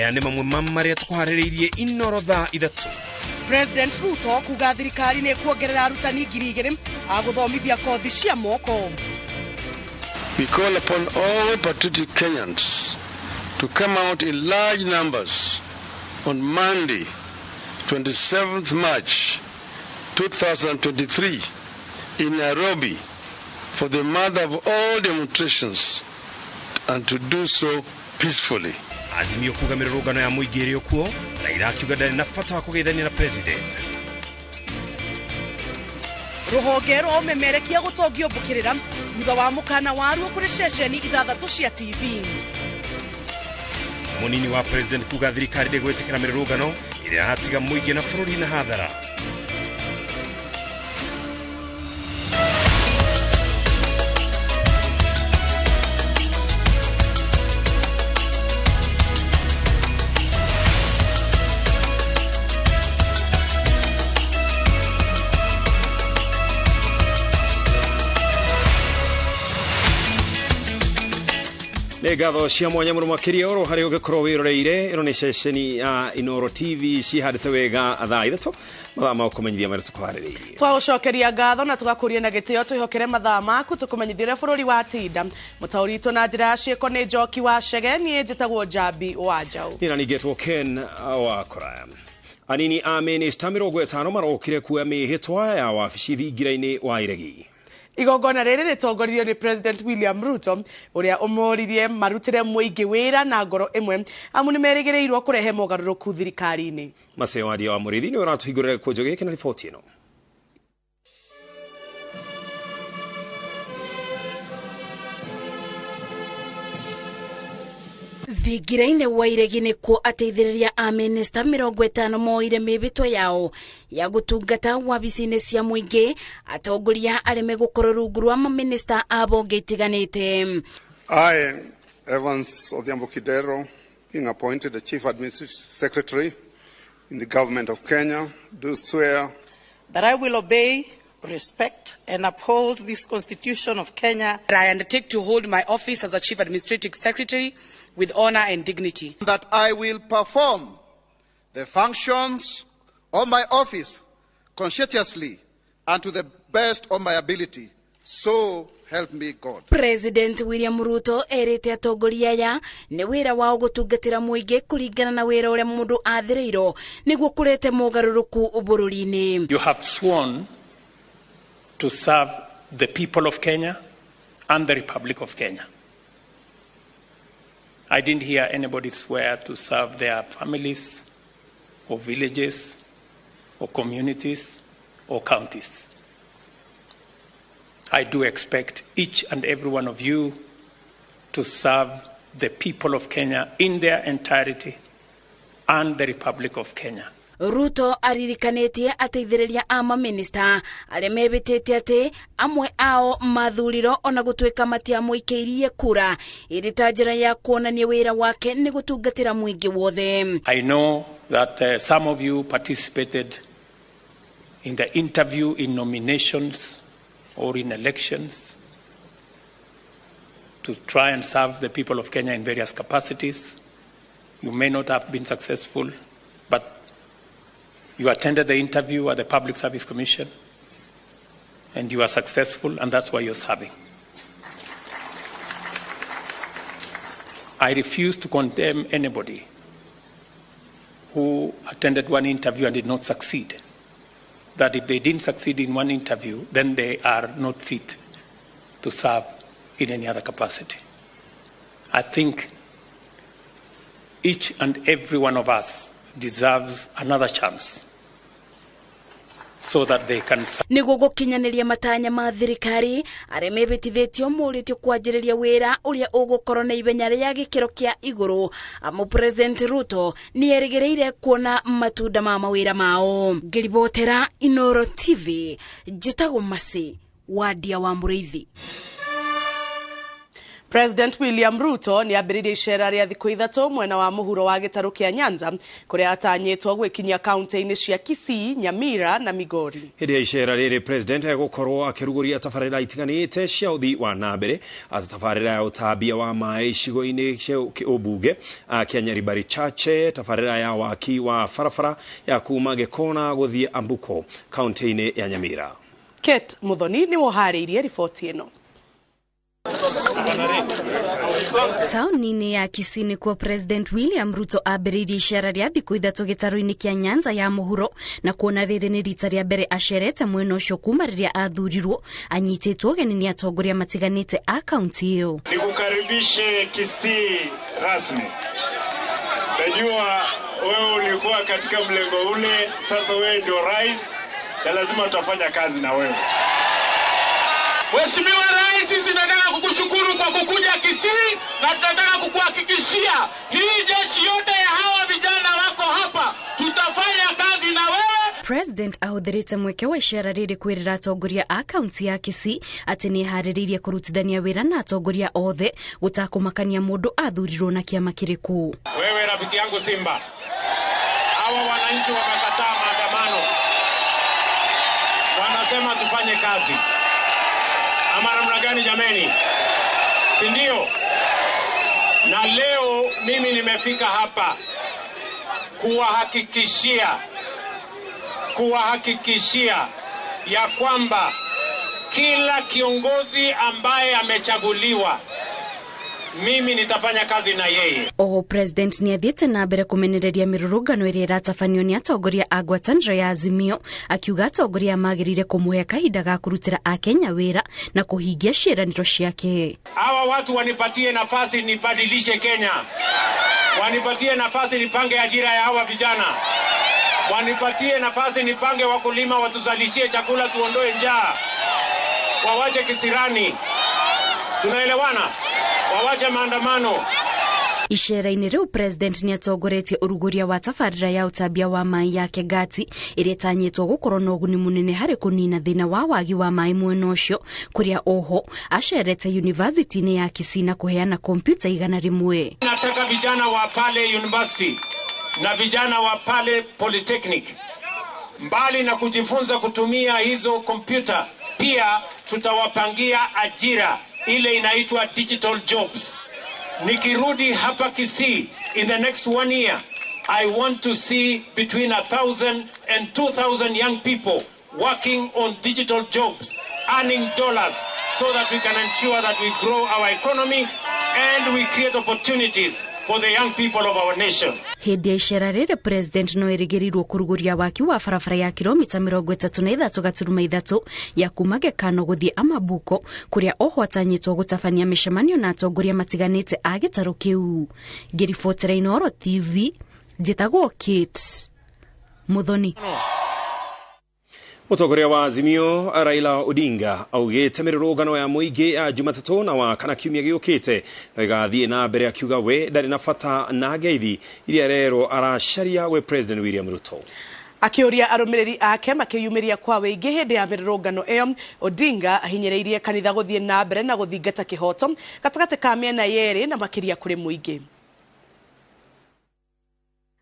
Maya nĩ mamwe ma marĩa tũkũharĩrĩirie Inoro thaa 3. President Ruto kuga thirikari nĩ kuongerera arutani 2000 a gũthomithia kothi cia moko. We call upon all patriotic Kenyans to come out in large numbers on Monday, 27th March 2023 in Nairobi for the mother of all demonstrations and to do so peacefully. Azimio kuga mĩrũrũngano ya mũingĩ ĩrĩ kuo, Raila akiuga ndarĩ na bata wa kũgeithania na president. Rũhonge rwa ũmemerekia gũtongio mbũkĩrĩra thutha wa mũkana waruo kũrĩ ceceni 6 cia TV. Mũnini wa president kuga thirikari ndĩgwĩtĩkĩra mĩrũrũngano ĩrĩa ĩratiga mũingĩ na bũrũri na hathara. Nĩ ngatho cia mwanya mũno makĩria oro harĩa ũngĩkorwo wĩroreire. Ĩno nĩ ceceni ya Inoro TV cihandĩte wega thaa 3 mathaa ma gũkũmenyithia marĩa tũkũharĩrĩirie. Twagũcokeria ngatho na tũgakũria na gĩtĩo twĩhokere mathaa maku tũkũmenyithia ũrĩa bũrũri wa tinda. Mũtaũri witũ na njĩra ya ciĩko nĩ Njoki wa Chege, niĩ njĩtagwo Njambi wa Njaũ. Niĩ na ningĩtwo Ken wa Kũraya. Anini a minista 50 marokire kuoya mĩhĩtwa ya wabici thingira-inĩ wa Iregi. Igongona rĩrĩ rĩtongoririo nĩ President William Ruto ũrĩa ũmoririe marutĩre mũingĩ wĩra na ngoro ĩmwe amu nĩ merĩgĩrĩirwo kũrehe mogarũrũku thirikari-inĩ. Maceo Wadia wa Mũrĩithi nĩwe ũratũhingũrĩra gĩkũnjo gĩkĩ na riboti ĩno. Thingira-inĩ wa Iregi nĩkuo ateithĩrĩria a minista 50 moire mĩhĩtwa yao ya gũtungata wabici-inĩ cia mũingĩ, atongoria arĩa megũkorwo rungu rwa maminista a bonge itiganĩte. I, Evans Odhiambo Kidero, being appointed the Chief Administrative Secretary in the Government of Kenya, do swear that I will obey, respect and uphold this Constitution of Kenya. I undertake to hold my office as a Chief Administrative Secretary with honor and dignity. That I will perform the functions of my office conscientiously and to the best of my ability. So help me God. President William Ruto erĩte atongoria aya nĩ wĩra wao gũtungatĩra mũingĩ kũringana na wĩra ũrĩa mũndũ athĩrĩirwo nĩguo kũrete mogarũrũku bũrũri-inĩ. You have sworn to serve the people of Kenya and the Republic of Kenya. I didn't hear anybody swear to serve their families or villages or communities or counties. I do expect each and every one of you to serve the people of Kenya in their entirety and the Republic of Kenya. Ruto aririkanĩtie ateithĩrĩria a maminista arĩa mebĩtĩte atĩ amwe ao mathurirwo ona gũtuĩka matiamũikĩirie kura ĩrĩ ta njĩra ya kuonania wĩra wake nĩ gũtungatĩra mũingĩ wothe. I know that some of you participated in the interview in nominations or in elections to try and serve the people of Kenya in various capacities. You may not have been successful, but you attended the interview at the Public Service Commission and you are successful, and that's why you're serving. I refuse to condemn anybody who attended one interview and did not succeed. That if they didn't succeed in one interview, then they are not fit to serve in any other capacity. I think each and every one of us deserves another chance so that they can serve. Nĩguo gũkinyanĩria matanya ma thirikari arĩa mebĩtithĩtio mũrĩtio kwanjĩrĩria wĩra ũrĩa ũgũkorwo na ihenya rĩa gĩkĩro kĩa igũrũ, amu President Ruto nĩ erĩgĩrĩire kuona matunda ma mawĩra mao. Ngĩribotera Inoro TV, njĩtagwo Mercy Wadia wa Mũrĩithi. President William Ruto nĩ ambĩrĩirie icera rĩa thikũ 3 mwena wa mũhuro wa gĩtarũ kĩa Nyanza kũrĩa atanyĩtwo gwĩkinyia kaunti-inĩ cia Kisii, Nyamira na Migori. Hĩndĩ ya icera rĩrĩ President egũkorwo akĩrugũria tabarĩra itiganĩte cia ũthii wa na mbere, tabarĩra ya ũtambia wa maĩ icigo-inĩ cia ũmbunge kĩa Nyaribari Chache, tabarĩra ya waki wa barabara ya kuma Gĩkona gũthiĩ Ambuko kaunti-inĩ ya Nyamira. Kate Muthoni nĩwe ũharĩirie riboti ĩno. Taũni-inĩ ya Kisii nĩkuo President William Ruto ambĩrĩirie icera rĩa thikũ 3 gĩtarũ-inĩ kĩa Nyanza ya mũhuro, na kuona rĩrĩ nĩ rita rĩa mbere acerete mwena ũcio kuma rĩrĩa athurirwo, anyitĩtwo ũgeni nĩ atongoria matiganĩte a kaunti ĩyo. Nikukaribishe Kisii rasmi. Najua wewe ulikuwa katika mlengo ule, sasa wewe ndio rais na lazima tutafanya kazi na wewe. Mheshimiwa Rais, sisi tunataka kukushukuru kwa kukuja Kisii na tunataka kukuhakikishia hii jeshi yote ya hawa vijana wako hapa, tutafanya kazi na wewe. President ahũthĩrĩte mweke wa icera rĩrĩ kwĩrĩra atongoria a kaunti ya Kisii atĩ nĩ eharĩrĩirie kũrutithania wĩra na atongoria othe gũtakũmakania mũndũ athurirwo na kĩama kĩrĩkũ. Wewe rafiki yangu Simba, hawa wananchi wamekataa maandamano, wanasema tufanye kazi. Ama namna gani jameni? Si ndio? Na leo mimi nimefika hapa kuwahakikishia ya kwamba kila kiongozi ambaye amechaguliwa mimi nitafanya kazi na yeye. Oho President ni athiĩte na mbere kũmenereria mĩrũrũngano ĩrĩa ĩratabanio nĩ atongoria a ngwatanĩro ya Azimio, akiuga atongoria magĩrĩire kũmũhe kahinda ga kũrutĩra Akenya wĩra na kũhingia ciĩranĩro ciake. Hawa watu wanipatie nafasi nibadilishe Kenya. Wanipatie nafasi nipange ajira ya hawa vijana. Wanipatie nafasi nipange wakulima watuzalishie chakula tuondoe njaa. Wawache kisirani. Tunaelewana? Wawache maandamano. Icera-inĩ rĩu President nĩ atongoretie ũrugũria wa tabarĩra ya ũtambia wa maĩ ya Kegati ĩrĩa ĩtanyĩtwo gũkorwo na ũguni mũnene harĩ kũnina thĩna wa wagi wa maĩ mwena ũcio, kũrĩa oho acerete university-inĩ ya Kisii na kũheana kompyuta 100. Nataka vijana wa pale university na vijana wa pale polytechnic, mbali na kujifunza kutumia hizo kompyuta, pia tutawapangia ajira ile inaitwa digital jobs. Nikirudi hapa Kisii in the next 1 year, I want to see between 1,000 and 2,000 young people working on digital jobs, earning dollars, so that we can ensure that we grow our economy and we create opportunities for the young people of our nation. Hĩndĩ ya icera rĩrĩ President no erĩgĩrĩirwo kũrugũria waki wa barabara ya kilomita 33.3 ya kuma Gĩkano gũthiĩ Amabuko, kũrĩa oho atanyĩtwo gũtabania mĩcemanio na atongoria matiganĩte a gĩtarũ kĩu. Ngĩribotera Inooro TV, njĩtagwo Kate Muthoni. Mũtongoria wa Azimio Raila Odinga augĩte mĩrũrũngano ya mũingĩ ya Jumatatũ na wa kana kiumia gĩũkĩte no ĩgathiĩ na mbere, akiuga we ndarĩ na bata na ngeithi iria rero aracaria we President William Ruto. Akĩũria arũmĩrĩri ake makĩyumĩria kwa wĩingĩ hĩndĩ ya mĩrũrũngano ĩyo, Odinga ahinyĩrĩirie kanitha gũthiĩ na mbere na gũthingata kĩhoto gatagatĩ ka mĩena yerĩ na makĩria kũrĩ mũingĩ.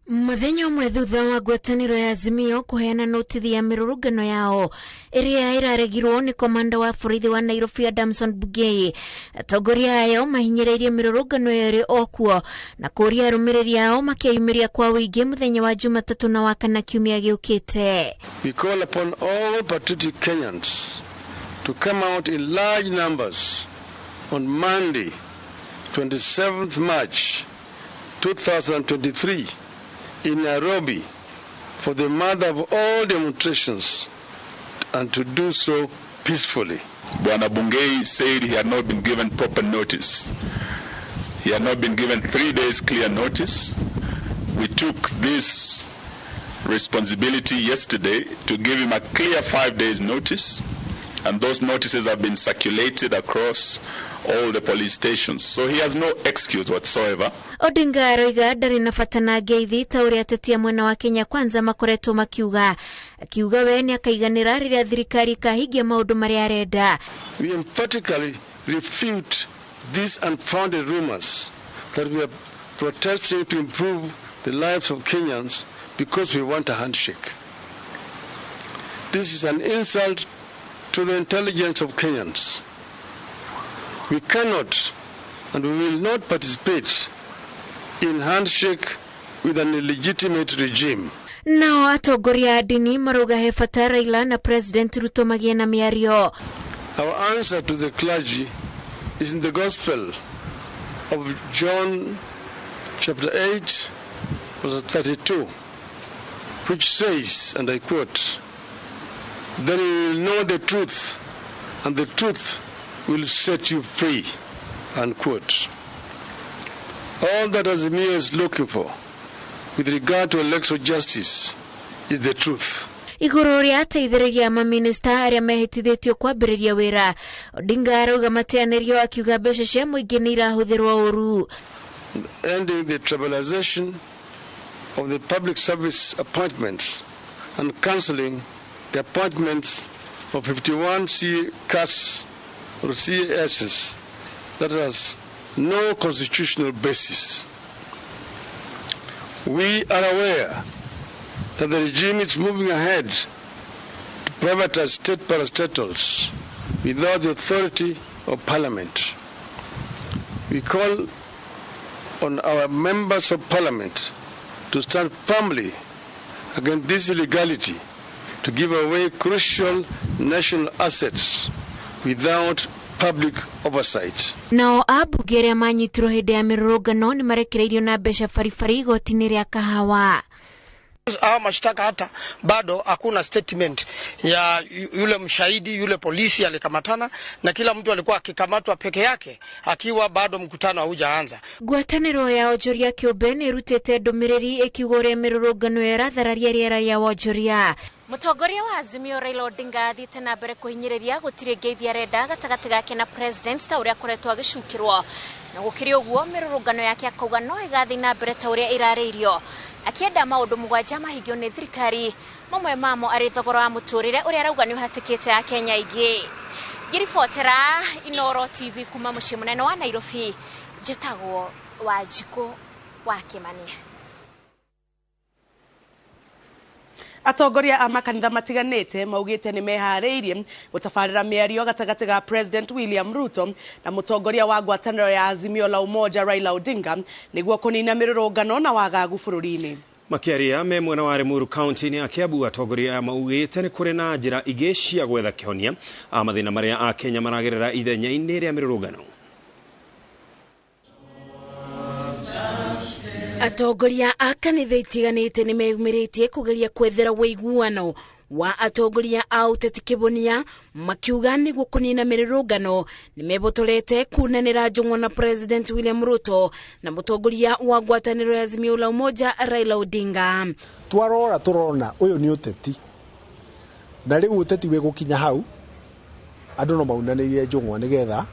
Mũthenya ũmwe thutha wa ngwatanĩro ya Azimio kũheana notithi ya mĩrũrũngano yao ĩrĩa ĩraregirwo nĩ komanda wa borithi wa Nairobi Adamson Bungei, atongoria ayo mahinyĩrĩirie mĩrũrũngano ĩyo ĩrĩ o kuo na kũũria arũmĩrĩri ao makeyumĩria kwa wĩingĩ mũthenya wa Jumatatũ na wa kana kiumia gĩũkĩte. We call upon all patriotic Kenyans to come out in large numbers on Monday, 27th March 2023 in Nairobi for the mother of all demonstrations, and to do so peacefully. Bwana Bungei said he had not been given proper notice. He had not been given 3 days clear notice. We took this responsibility yesterday to give him a clear 5 days notice, and those notices have been circulated across all the police stations. So he has no excuse whatsoever. Odinga aroiga ndarĩ na bata na ngeithi ta ũrĩa ateti a mwena wa Kenya Kwanza makoretwo makiuga, akiuga we nĩ akaiganĩra rĩrĩa thirikari ĩkahingia maũndũ marĩa arenda. We emphatically refute these unfounded rumors that we are protesting to improve the lives of Kenyans because we want a handshake. This is an insult to the intelligence of Kenyans. We cannot and we will not participate in handshake with an illegitimate regime. Nao atongoria a ndini marauga he bata Raila na President Ruto magĩe na mĩario. Our answer to the clergy is in the Gospel of John chapter 8 verse 32, which says, and I quote, "Then you will know the truth, and the truth will set you free," unquote. All that Azimio is looking for with regard to electoral justice is the truth. Igũrũ rĩa ateithĩrĩria maminista arĩa mehĩtithĩtio kwambĩrĩria wĩra, Odinga arauga mateanĩrio akiuga mbeca cia mũingĩ nĩ irahũthĩrwo ũru. Ending the tribalization of the public service appointments and cancelling the appointments of 51 CAS or CASs that has no constitutional basis. We are aware that the regime is moving ahead to privatize state parastatals without the authority of parliament. We call on our members of parliament to stand firmly against this illegality to give away crucial national assets without public oversight. Nao ambunge arĩa manyitirwo hĩndĩ ya mĩrũrũngano nĩ marekereirio na mbeca baribari igoti-inĩ rĩa Kahawa. Hawa mashtaka hata bado hakuna statement ya yule mshahidi, yule polisi alikamatana, na kila mtu alikuwa akikamatwa peke yake akiwa bado mkutano haujaanza. Ngwatanĩro ya onjoria kĩũmbe nĩ ĩrutĩte ndũmĩrĩri ĩkiuga ũrĩa mĩrũrũngano ĩrathararia rĩera rĩa wonjoria. Mũtongoria wa Azimio Raila Odinga athiĩte na mbere kũhinyĩrĩria gũtirĩ ngeithi arenda gatagatĩ gake na president ta ũrĩa akoretwo agĩcukĩrwo. Na gũkĩrĩ ũguo mĩrũrũngano yake akauga no ĩgathiĩ na mbere ta ũrĩa ĩrarĩirio, akĩenda maũndũ mũgwanja mahingio nĩ thirikari, mamwe mamo arĩ thogora wa mũtũrĩre ũrĩa arauga nĩ ũhatĩkĩte Akenya aingĩ. Ngĩribotera Inooro TV kuma mũciĩ mũnene wa Nairobi, njĩtagwo Wanjikũ wa Kĩmani. Atongoria a makanitha matiganĩte maugĩte nĩ meharĩirie gũtabarĩra mĩario gatagatĩ ga President William Ruto na mũtongoria wa ngwatanĩro ya Azimio la Umoja Raila Odinga nĩguo kũnina mĩrũrũngano na wagagu bũrũri-inĩ. Makĩaria me mwena wa Limuru kaunti-inĩ ya Kiambu, atongoria aya maugĩte nĩ kũrĩ na njĩra ingĩ cia gwetha kĩhonia a mathĩna marĩa Akenya maragerera ithenya-inĩ rĩa mĩrũrũngano. Atongoria a kanitha itiganĩte nĩ meyumĩrĩtie kũgeria kwethera ũiguano wa atongoria a ũteti kĩbunia, makiuga nĩguo kũnina mĩrũrũngano nĩ mebotorete kunanĩra njũng'wa na President William Ruto na mũtongoria wa ngwatanĩro ya Azimio la Umoja Raila Odinga. Twarora tũrona ũyũ nĩ ũteti, na rĩu ũteti wĩ gũkinya hau andũ no maunanĩrie njũng'wa nĩgetha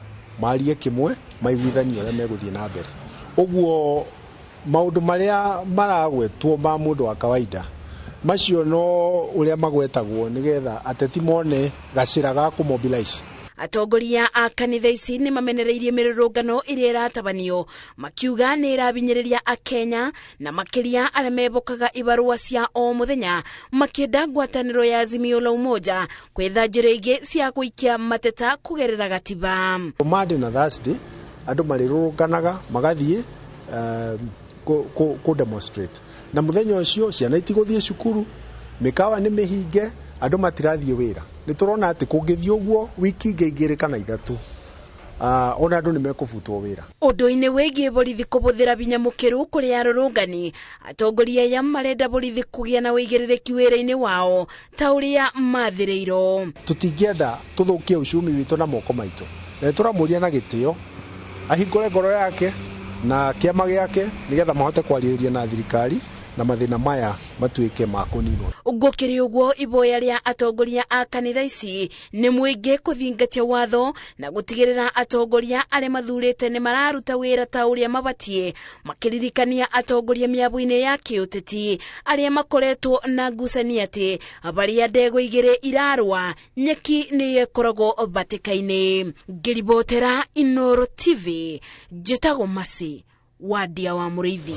marie kĩmwe maiguithanie ũrĩa megũthiĩ na mbere. Ũguo maũndũ marĩa maragwetwo ma mũndũ wa kawaida macio no ũrĩa magwetagwo nĩgetha ateti mone gacĩra ga kũmobilize. Atongoria a kanitha ici nĩ mamenereirie mĩrũrũngano ĩrĩa ĩratabanio, makiuga nĩ ĩrabinyĩrĩria Akenya na makĩria arĩa mebokaga ibarũa cia o mũthenya, makĩenda ngwatanĩro ya Azimio la Umoja kwetha njĩra ingĩ cia gũikia mateta kũgerera gatiba. Monday na Thursday andũ marĩrũrũnganaga magathiĩ ku demonstrate, na mũthenya ũcio ciana itigũthiĩ cukuru, mĩkawa nĩ mĩhinge, andũ matirathiĩ wĩra. Nĩ tũrona atĩ kũngĩthiĩ ũguo wiki ingĩ igĩrĩ kana ithatũ, ona andũ nĩ mekũbutwo wĩra. Ũndũ-inĩ wĩgiĩ borithi kũbũthĩra binya mũkĩru kũrĩ arũrũngani, atongoria aya marenda borithi kũgĩa na ũigĩrĩrĩki wĩra-inĩ wao ta ũrĩa mathĩrĩirwo. Tũtingĩenda tũthũkie uchumi witũ na moko maitũ, na nĩtũramũria na gĩtĩo ahingũre ngoro yake na kĩama gĩake nĩgetha mahote kwarĩrĩria na thirikari na mathĩna maya matuĩke ma kũninwo. Gũkĩrĩ ũguo, iboya rĩa atongoria a kanitha ici nĩ mũingĩ kũthingatia watho na gũtigĩrĩra atongoria arĩa mathurĩte nĩ mararuta wĩra ta ũrĩa mabatiĩ, makĩririkania atongoria mĩabu-inĩ ya kĩũteti arĩa makoretwo na ngucanio atĩ barĩa ndegwa igĩrĩ irarũa nyeki nĩ ĩkoragwo batĩka-inĩ. Ngĩribotera Inooro TV, njĩtagwo Mercy Wandia wa Mũrĩithi.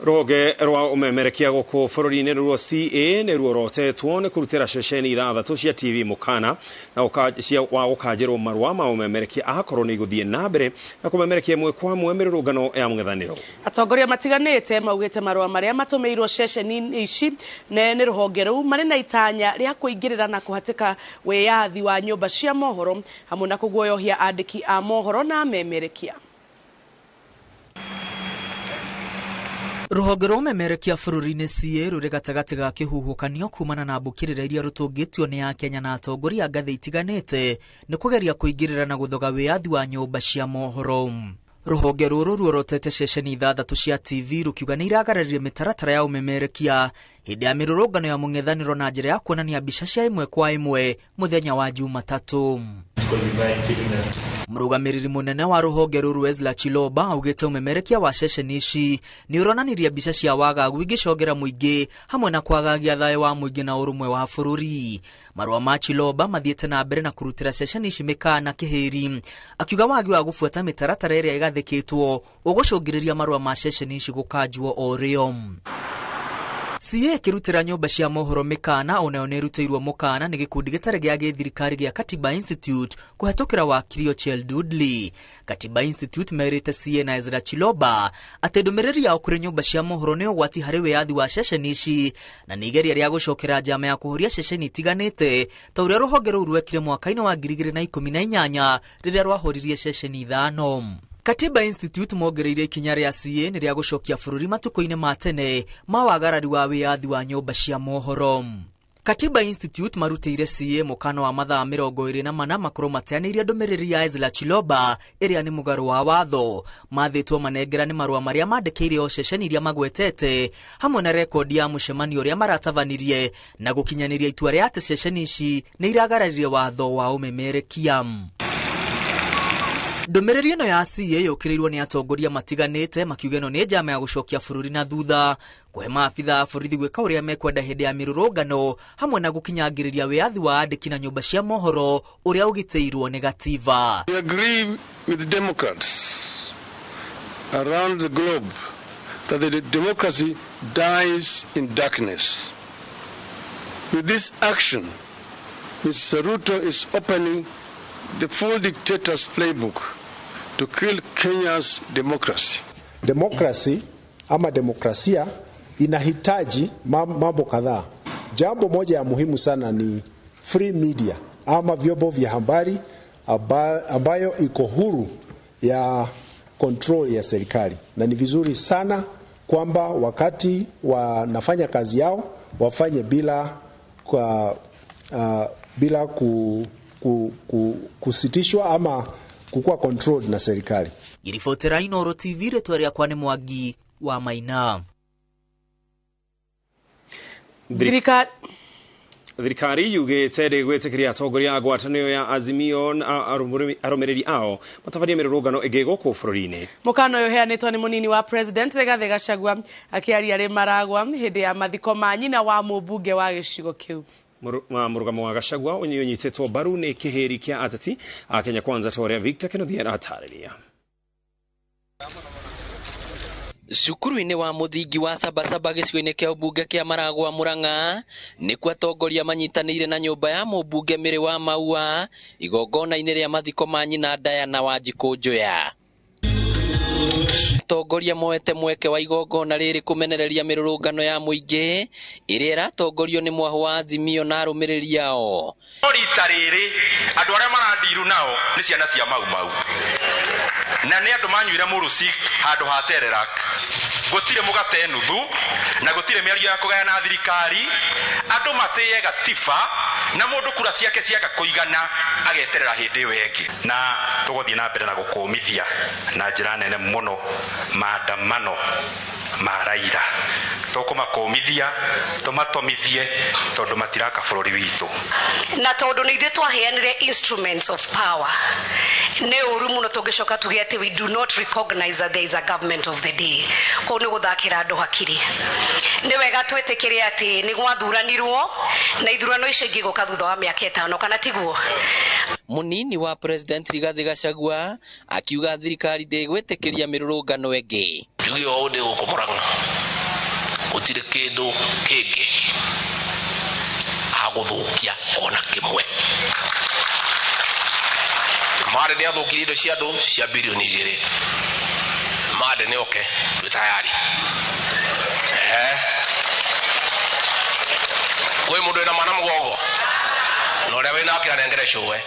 Rũhonge rwa ũmemerekia gũkũ bũrũri-inĩ rũo CA nĩ ruorotetwo nĩ kũrutĩra ceceni 6 cia TV mũkana na wa gũkanjĩrwo marũa ma ũmemerekia akorwo nĩ igũthiĩ na mbere na kũmemerekia ĩmwe kwa ĩmwe mĩrũrũngano ya mũng'ethanĩro. Atongoria matiganĩte maugĩte marũa marĩa matũmĩirwo ceceni ici nĩ rũhonge rũu marĩ na itanya rĩa kũingĩrĩra na kũhatĩka wĩyathi wa nyũmba cia mohoro hamwe na kũguoyohia andĩki a mohoro na amemerekia. Rũhonge rwa ũmemerekia bũrũri-inĩ CA rũrĩ gatagatĩ ga kĩhuhũkanio kumana na mbũkĩrĩra iria rũtũngĩtio nĩ Akenya na atongoria a ngathĩ itiganĩte nĩ kũgeria kũingĩrĩra na gũthoga wĩyathi wa nyũmba cia mohoro. Rũhonge rũrũ ruorotete ceceni 6 cia TV rũkiuga nĩ iragararire mĩtaratara ya ũmemerekia hĩndĩ ya mĩrũrũngano ya mũng'ethanĩro na njĩra ya kuonania mbica cia ĩmwe kwa ĩmwe mũthenya wa Jumatatũ. Mũrũgamĩrĩri mũnene wa rũhonge rũrũ Ezra Chiloba augĩte ũmemerekia wa ceceni ici nĩ ũronanirie mbica cia wagagu ingĩcongera mũingĩ hamwe na kwagagia thayũ wa mũingĩ na ũrũmwe wa bũrũri. Marũa ma Chiloba mathiĩte na mbere na kũrutĩra ceceni ici mĩkana kĩhĩri, akiuga wagi wa gũbuata mĩtaratara ĩrĩa ĩgathĩkĩtwo ũgũcũngĩrĩria marũa ma ceceni ici gũkanjwo o rĩo. CA ĩkĩrutĩra nyũmba cia mohoro mĩkana onayo nĩ ĩrutĩirwo mũkana nĩ gĩkundi gĩtarĩ gĩa gĩthirikari gĩa Katiba Institute kũhetũkĩra wakiri Ochiel Dudley. Katiba Institute merĩte CA na Ezra Chiloba atĩ ndũmĩrĩri yao kũrĩ nyũmba cia mohoro nĩ ũgwati harĩ wĩyathi wa ceceni ici na nĩ igeria rĩa gũcokera njama ya kũhoria ceceni itiganĩte ta ũrĩa rũhonge rũu rwekire mwaka-inĩ wa 2018 rĩrĩa rwahoririe ceceni 5. Katiba Institute mongereire ikinya rĩa CA nĩ rĩa gũcokia bũrũri matukũ-inĩ ma tene ma wagarari wa wĩyathi wa nyũmba cia mohoro. Katiba Institute marutĩire CA mũkana wa mathaa 24 makorwo mateanĩirie ndũmĩrĩri ya Ezra Chiloba ĩrĩa nĩ mũgarũ wa watho. Mathĩtwo manengerane marũa marĩa mandĩkĩire o ceceni iria magwetete hamwe na rekondi ya mũcemanio ũrĩa maratabanirie na gũkinyanĩria itua rĩa atĩ ceceni ici nĩ iragararirie watho wa ũmemerekia. Ndũmĩrĩri ĩno ya CA yũkĩrĩirwo nĩ atongoria matiganĩte makiuga ĩno nĩ njama ya gũcokia bũrũri na thutha, kũhe maabitha a borithi gwĩka ũrĩa mekwenda hĩndĩ ya mĩrũrũngano hamwe na gũkinyangĩrĩria wĩyathi wa andĩki na nyũmba cia mohoro ũrĩa ũgitĩirwo nĩ gatiba. We agree with Democrats around the globe that the democracy dies in darkness. With this action, Mr. Ruto is opening the full dictator's playbook to kill Kenya's democracy. Democracy ama demokrasia inahitaji mambo kadhaa. Jambo moja ya muhimu sana ni free media ama vyombo vya habari ambayo iko huru ya control ya serikali, na ni vizuri sana kwamba wakati wanafanya kazi yao wafanye bila kusitishwa ama kukua controlled na serikali. Ngiribotera Inooro TV, rĩtwa rĩakwa nĩ Mwangi wa Maina. Thirikari yugĩte ndĩgwĩtĩkĩria atongoria a ngwatanĩro ya Azimio na arũmĩrĩri ao matabanie mĩrũrũngano ĩngĩ gũkũ bũrũri-inĩ. Mũkana ũyũ ũheanĩtwo nĩ mũnini wa President Rigathĩ Gachagua akĩaria arĩ Maragwa hĩndĩ ya mathiko ma nyina wa mũmbunge wa gĩcigo kĩu. Mũrũgamo wa Gachagua ũnyitĩtwo mbaru nĩ kĩhĩri kĩa ateti a Kenya Kwanza ta ũrĩa Victor Kĩnuthia aratarĩria. Cukuru-inĩ wa mũthingi wa Sabasaba gĩcigo-inĩ kĩa ũmbunge kĩa Maragwa Murang'a nĩkuo atongoria manyitanĩire na nyũmba ya mũmbunge Mĩrĩ wa Maua igongona-inĩ rĩa mathiko ma nyina Diana Wanjikũ Njoya. Atongoria moete mweke wa igongona rĩrĩ kũmenereria mĩrũrũngano ya mũingĩ ĩrĩa ĩratongorio nĩ mwahũ wa Azimio na arũmĩrĩri ao. Rita rĩrĩ andũ arĩa marandiru nao nĩ ciana cia Mau Mau na nĩ andũ manyuire mũrũci handũ ha Cerelac. Gutire mugate nuthu na gutire mĩario ya kũgayana thirikari. Andũ matĩye gatiba na mũndũ kura ciake ciaga kũigana ageterera hĩndĩ ĩyo ĩngĩ. Na tũgũthiĩ na mbere na gũkũmithia na njĩra nene mũno maandamano ma Raila. Tũkũmakũmithia tũmatomithie tondũ matiraka bũrũri witũ. Na tondũ nĩ ithuĩ twaheanire instruments of power, nĩ ũru mũno tũngĩcoka tuge atĩ we do not recognize that there is a government of the day. Kũu nĩ gũthakĩra andũ hakiri. Nĩ wega twĩtĩkĩre atĩ nĩ gwathuranirwo na ithurano icio ingĩ gũka thutha wa mĩaka 5, kana tiguo? Munini wa President Rigathi Gachagua akiuga thirikari ndĩgwĩtĩkĩria mĩrũrũngano ĩngĩ. Njuge o ndĩ gũkũ Murang'a gũtirĩ kĩndũ kĩngĩ agũthũkia ona kĩmwe. Mande nĩ athũkirie indo cia andũ cia bilioni 2. Mande nĩ oke twĩ tayari. Kwĩ mũndũ wĩna mwana mũgongo na ũrĩa wĩnake anengere cũwe.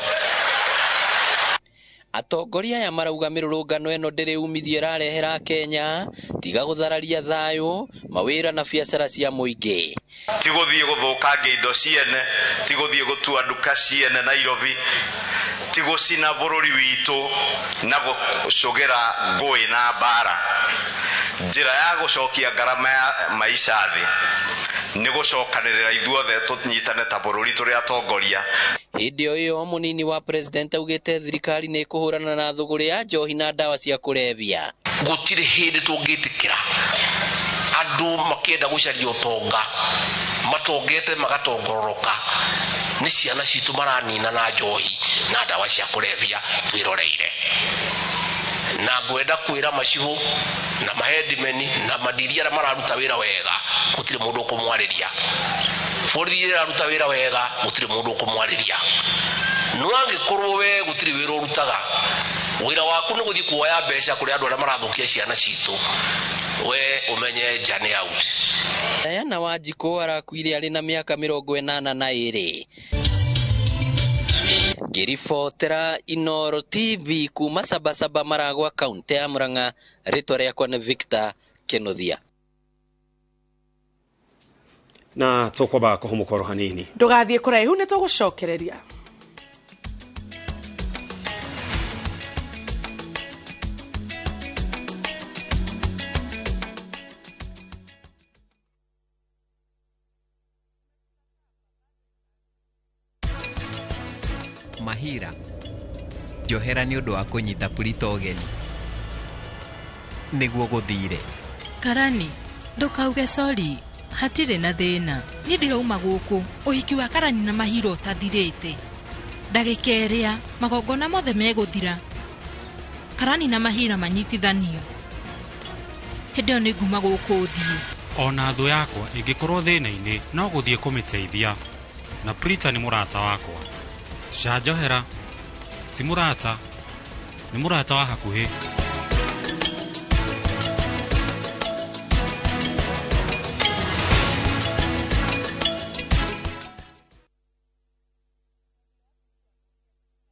Atongoria aya marauga mĩrũrũngano ĩno ndĩrĩ umithio ĩrarehera Kenya tiga gũthararia thayũ, mawĩra na biacara cia mũingĩ. Ti gũthiĩ gũthũkangia indo ciene, ti gũthiĩ gũtua nduka ciene Nairobi, ti gũcina bũrũri witũ na gũcũgĩra ngũĩ na mbara. Njĩra ya gũcokia ngarama ya maica thĩ nĩ gũcokanĩrĩra ithuothe tũnyitane ta bũrũri tũrĩ atongoria. Hĩndĩ o ĩyo mũnini wa president augĩte thirikari nĩ ĩkũhũrana na thũgũrĩ ya njohi na ndawa cia kũrebia. Gũtirĩ hĩndĩ tũngĩtĩkĩra andũ makĩenda gũcaria ũtonga matongete magatongororoka nĩ ciana citũ maranina na njohi na ndawa cia kũrebia twĩroreire. Na ngwenda kwĩra macihũ na mahedimeni na mandiria arĩa mararuta wĩra wega gũtirĩ mũndũ ũkũmwarĩria. Borithi ĩraruta wĩra wega gũtirĩ mũndũ ũkũmwarĩria. No angĩkorwo we gũtirĩ wĩra ũrutaga, wĩra waku nĩ gũthiĩ kuoya mbeca kũrĩ andũ arĩa marathũkia ciana citũ, we ũmenye nja nĩ out. Diana Wanjikũ arakuire arĩ na mĩaka 82. Ngĩribotera Inooro TV kuma Sabasaba Maragwa, kaunti ya Murang'a, rĩtwa rĩakwa nĩ Victor Kĩnuthia. Na tũkwamba kũhũmũka oro hanini. Ndũgathiĩ kũraihu nĩ tũgũcokereria. Mahira njohera nĩ ũndũ wa kũnyita Purita ũgeni. Nĩguo gũthire. Karani ndũkauge sorry, hatirĩ na thĩna. Niĩ ndĩrauma gũkũ ũhiki wa Karani na Mahira ũtathirĩte. Ndagĩka ĩrĩa magongona mothe megũthira, Karani na Mahira manyitithanio. Hĩndĩ ĩyo nĩnguma gũkũ thiĩ. Ona thũ yakwa ĩngĩkorwo thĩna-inĩ no gũthiĩ kũmĩteithia. Na Prita nĩ mũrata wakwa. Ca njohera ti mũrata, nĩ mũrata wa hakuhĩ.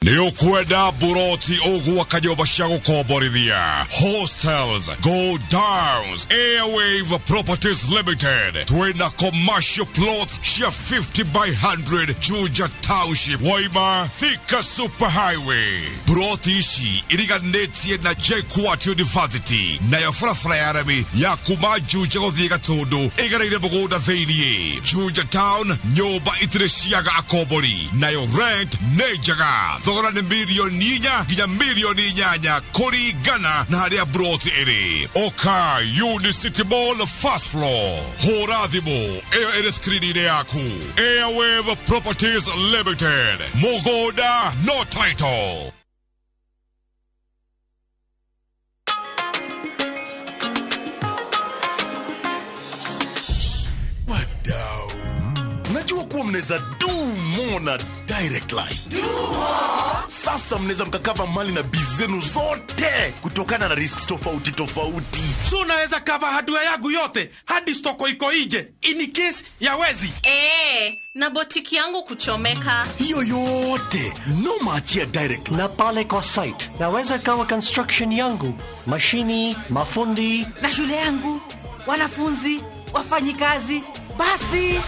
Nĩ ũkwenda buroti ũgwaka nyũmba cia gũkomborithia, hostels, go downs, Airwave Properties Limited. Twĩna commercial plot cia 50 by 100 Juja Township, Waima, Thika Super Highway. Buroti ici iriganĩtie na JKUAT University, nayo barabara ya rami ya kuma Juja gũthiĩ Gatũndũ ĩgereire mũgũnda thĩiniĩ. Juja Town, nyũmba itirĩ ciaga akombori, nayo rent nĩ njega. Thogora nĩ milioni 4 nginya milioni 8 kũringana na harĩa broti ĩrĩ. Oka Unicity Mall first floor. Hũra thimũ ĩyo ĩrĩ screen-inĩ yaku. Airwave Properties Limited. Mũgũnda no title. Wadau, najua kuwa mnaweza do more na Direct Line. Do more. Sasa mnaweza mkakava mali na biz zenu zote kutokana na risks tofauti tofauti. So unaweza cover hardware yangu yote hadi stoko iko nje in case ya wezi. Na botiki yangu kuchomeka. Hiyo yote no maachia Direct Line. Na pale kwa site naweza kawa construction yangu, mashini, mafundi na shule yangu. Wanafunzi, wafanyikazi, basi.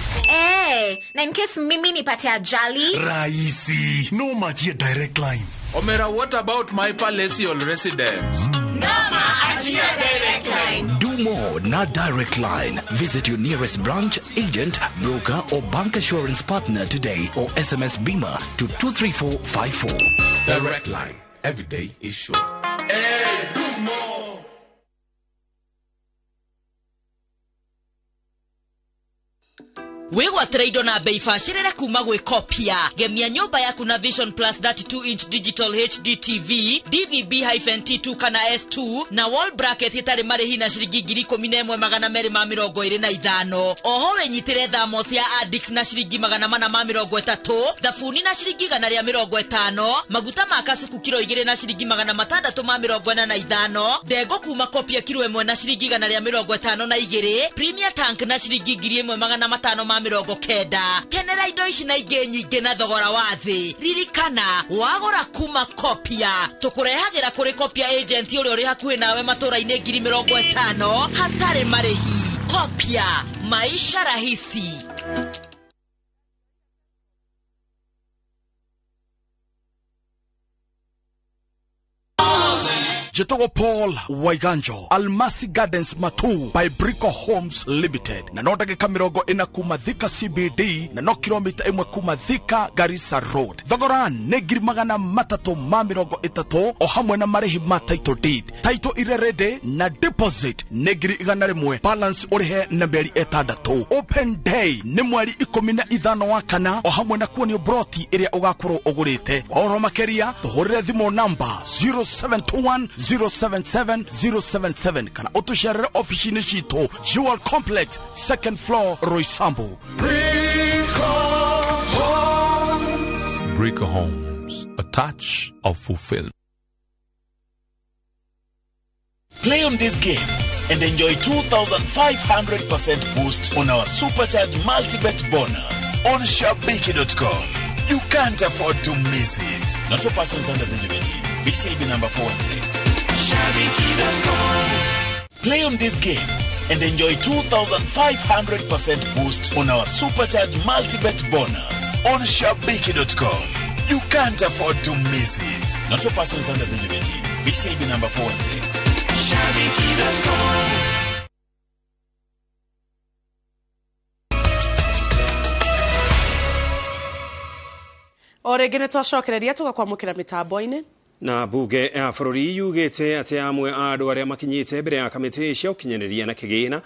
Na in case mimi nipate ajali? Rahisi. No machia Direct Line. Omera, what about my palatial residence? Noma achia Direct Line. Do more na Direct Line. Visit your nearest branch, agent, broker or bank assurance partner today or SMS BIMA to 23454. Direct Line. Every day is sure. Hey, do more. Wigwatĩra indo na bei bacĩrĩre kuma gwĩ Kopia. Gemia nyũmba yaku na Vision Plus 32 inch digital HD TV DVB-T2 kana S2 na wall bracket ĩtarĩ marĩhi na ciringi 11,225. Oho wĩnyitĩre thamos ya Addicts na ciringi 430, thabuni na ciringi 150, maguta ma kasuku kilo 2 na ciringi 645, ndengũ kuma Kopia kilo 1 na ciringi 152, Premier Tank na ciringi 1,590. Kenera indo ici na ingĩ nyingĩ na thogora wa thĩ. Ririkana wagũra kuma Kopia tũkũrehagĩra kũrĩ Kopia agent ũrĩa ũrĩ hakuhĩ nawe matũra-inĩ 50,000 hatarĩ marĩhi. Kopia, maisha rahisi. Jetogo Paul Waiganjo, Almasi Gardens Matu by Brico Homes Limited. Na no ndagĩka 40 kuma Thika CBD na no kilomita 1 kuma Thika Garissa Road. Thogora nĩ 330,000 o hamwe na marĩhi ma title deed. Title ire ready na deposit nĩ 100,000, balance ũrĩhe na mĩeri 6. Open day nĩ mweri 15 wa kana o hamwe na kuonio broti ĩrĩa ũgakorwo ũgũrĩte. Kwa ũhoro makĩria tũhũrĩre thimũ namba 0721 077 077 kana utusherere ofisi-inĩ citũ Jewel Complex second floor Roysambu. Brico Homes, a touch of fulfillment. Play on these games and enjoy 2,500% boost on our supercharged multi-bet bonus on Shabiki.com. You can't afford to miss it. Not for persons under the age of 18. BCIB number 416. Shabiki.com. Play on these games and enjoy 2,500% boost on our supercharged multi-bet bonus on Shabiki.com. You can't afford to miss it. Not for persons under the age of 18. BCIB number 416. Shabiki.com. O rĩngĩ nĩ twacokereria tũgakwamũkĩra mĩtambo-inĩ. Na bunge ya bũrũri yugĩte atĩ amwe a andũ arĩa makinyĩte mbere ya kamĩtĩ cia ũkinyanĩria na kĩgĩna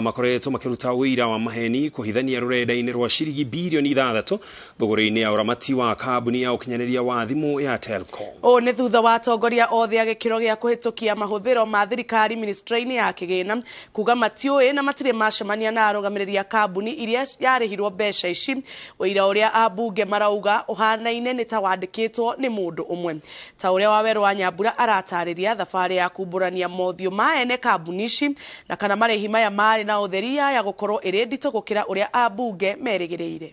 makoretwo makĩruta ũira wa maheni kũhithania rũrenda-inĩ rwa ciringi birioni 6 thogora-inĩ ya ũramati wa kambuni ya ũkinyanĩria wa thimũ ya Telcom. Ũũ nĩ thutha wa atongoria othe a gĩkĩro gĩa kũhĩtũkia mahũthĩro ma thirikari ministry-inĩ ya kĩgĩna kuga matiũĩ na matirĩ macemania na arũgamĩrĩri a kambuni iria yarĩhirwo mbeca ici. Ũira ũrĩa ambunge marauga ũhanaine nĩ ta wandĩkĩtwo nĩ mũndũ ũmwe. Ta ũrĩa Wawerũ wa Nyambura aratarĩria thabarĩ ya kumbũrania mothiũ ma ene kambuni ici na kana marĩhi maya marĩ na ũtheri ya gũkorwo ĩrĩ nditũ gũkĩra ũrĩa ambunge merĩgĩrĩire.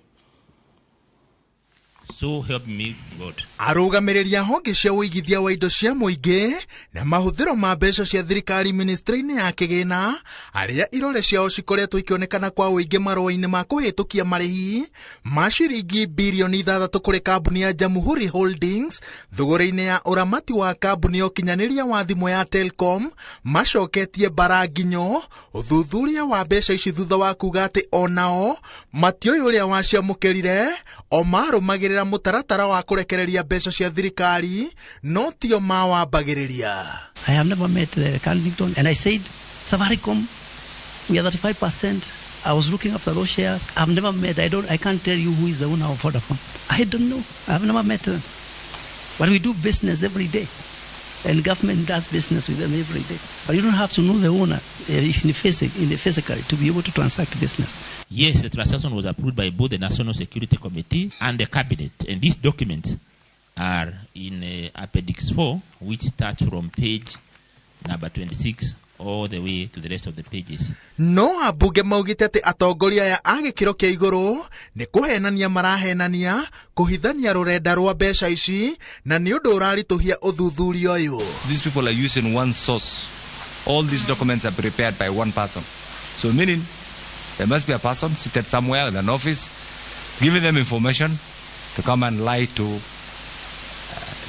So help me God. Arũgamĩrĩri a honge cia ũigithia wa indo cia mũingĩ na mahũthĩro ma mbeca cia thirikari ministry-inĩ ya kĩgĩna arĩa irore ciao cikoretwo ikĩonekana kwa ũingĩ marũa-inĩ ma kũhĩtũkia marĩhi ma ciringi birioni 6 kũrĩ kambuni ya Jamhuri Holdings thogora-inĩ ya ũramati wa kambuni ya ũkinyanĩria wa thimũ ya Telcom macoketie mbara nginyo ũthuthuria wa mbeca ici thutha wa kuga atĩ onao matiũĩ ũrĩa waciamũkĩrire o marũmagĩrĩra mũtaratara wa kũrekereria mbeca cia thirikari no tio mawambagĩrĩria. I have never met the Carlington and I said Safaricom, we are 35%. I was looking after those shares. I've never met. I can't tell you who is the owner of Vodafone. I don't know. I've never met them. But we do business every day. And government does business with them every day. But you don't have to know the owner in the physically to be able to transact business. Yes, the transaction was approved by both the National Security Committee and the Cabinet. And these documents are in Appendix 4, which starts from page number 26 all the way to the rest of the pages. No ambunge maugite ati atongoria aya a gĩkĩro kĩa igũrũ nĩ kũhenania marahenania kũhithania rũrenda rwa mbeca ici na nĩ ũndũ ũraritũhia ũthuthuria ũyũ. These people are using one source. All these documents are prepared by one person. So meaning there must be a person seated somewhere in an office giving them information to come and lie to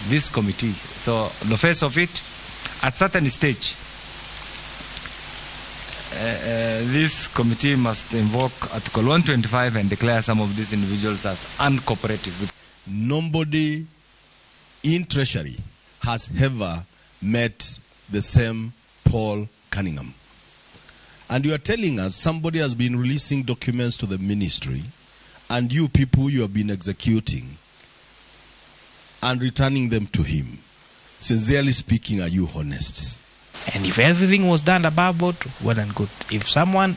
this committee. So the face of it, at certain stage, this committee must invoke Article 125 and declare some of these individuals as uncooperative. Nobody in Treasury has ever met the same Paul Cunningham. And you are telling us somebody has been releasing documents to the ministry, and you people, you have been executing and returning them to him. Sincerely speaking, are you honest? And if everything was done above board, well and good. If someone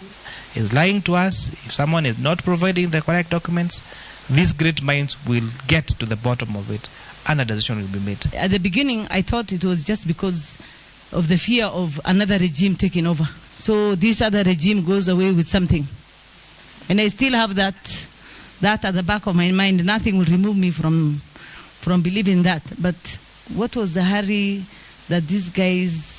is lying to us, if someone is not providing the correct documents, these great minds will get to the bottom of it and a decision will be made. At the beginning, I thought it was just because of the fear of another regime taking over. So this other regime goes away with something. And I still have that at the back of my mind. Nothing will remove me from believing that. But what was the hurry that these guys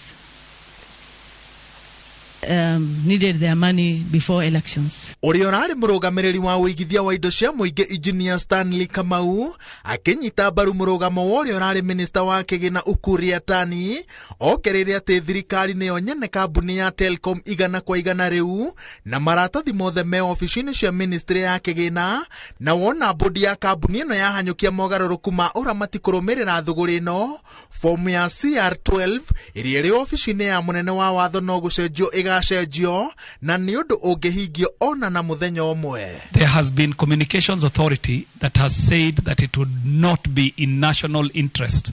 needed their money before elections? Ũrĩa ũrarĩ mũrũgamĩrĩri wa ũigithia wa indo cia mũingĩ Engineer Stanley Kamau akĩnyita mbaru mũrũgamo wa ũrĩa ũrarĩ minista wa kĩgĩna Ukur Yatani ongereire atĩ thirikari nĩyo nyene kambuni ya Telcom 100 kwa 100 rĩu na maratathi mothe me ofici-inĩ cia ministry ya kĩgĩna na wona bodi ya kambuni ĩno yahanyũkia mogarũrũku ma ũramati kũrũmĩrĩra thũgũrĩ ĩno fomu ya CR12 ĩrĩa ĩrĩ ofici-inĩ ya mũnene wa watho no gũcenjio ĩgacenjio na nĩ ũndũ ũngĩhingio ona na mũthenya ũmwe. There has been Communications Authority that has said that it would not be in national interest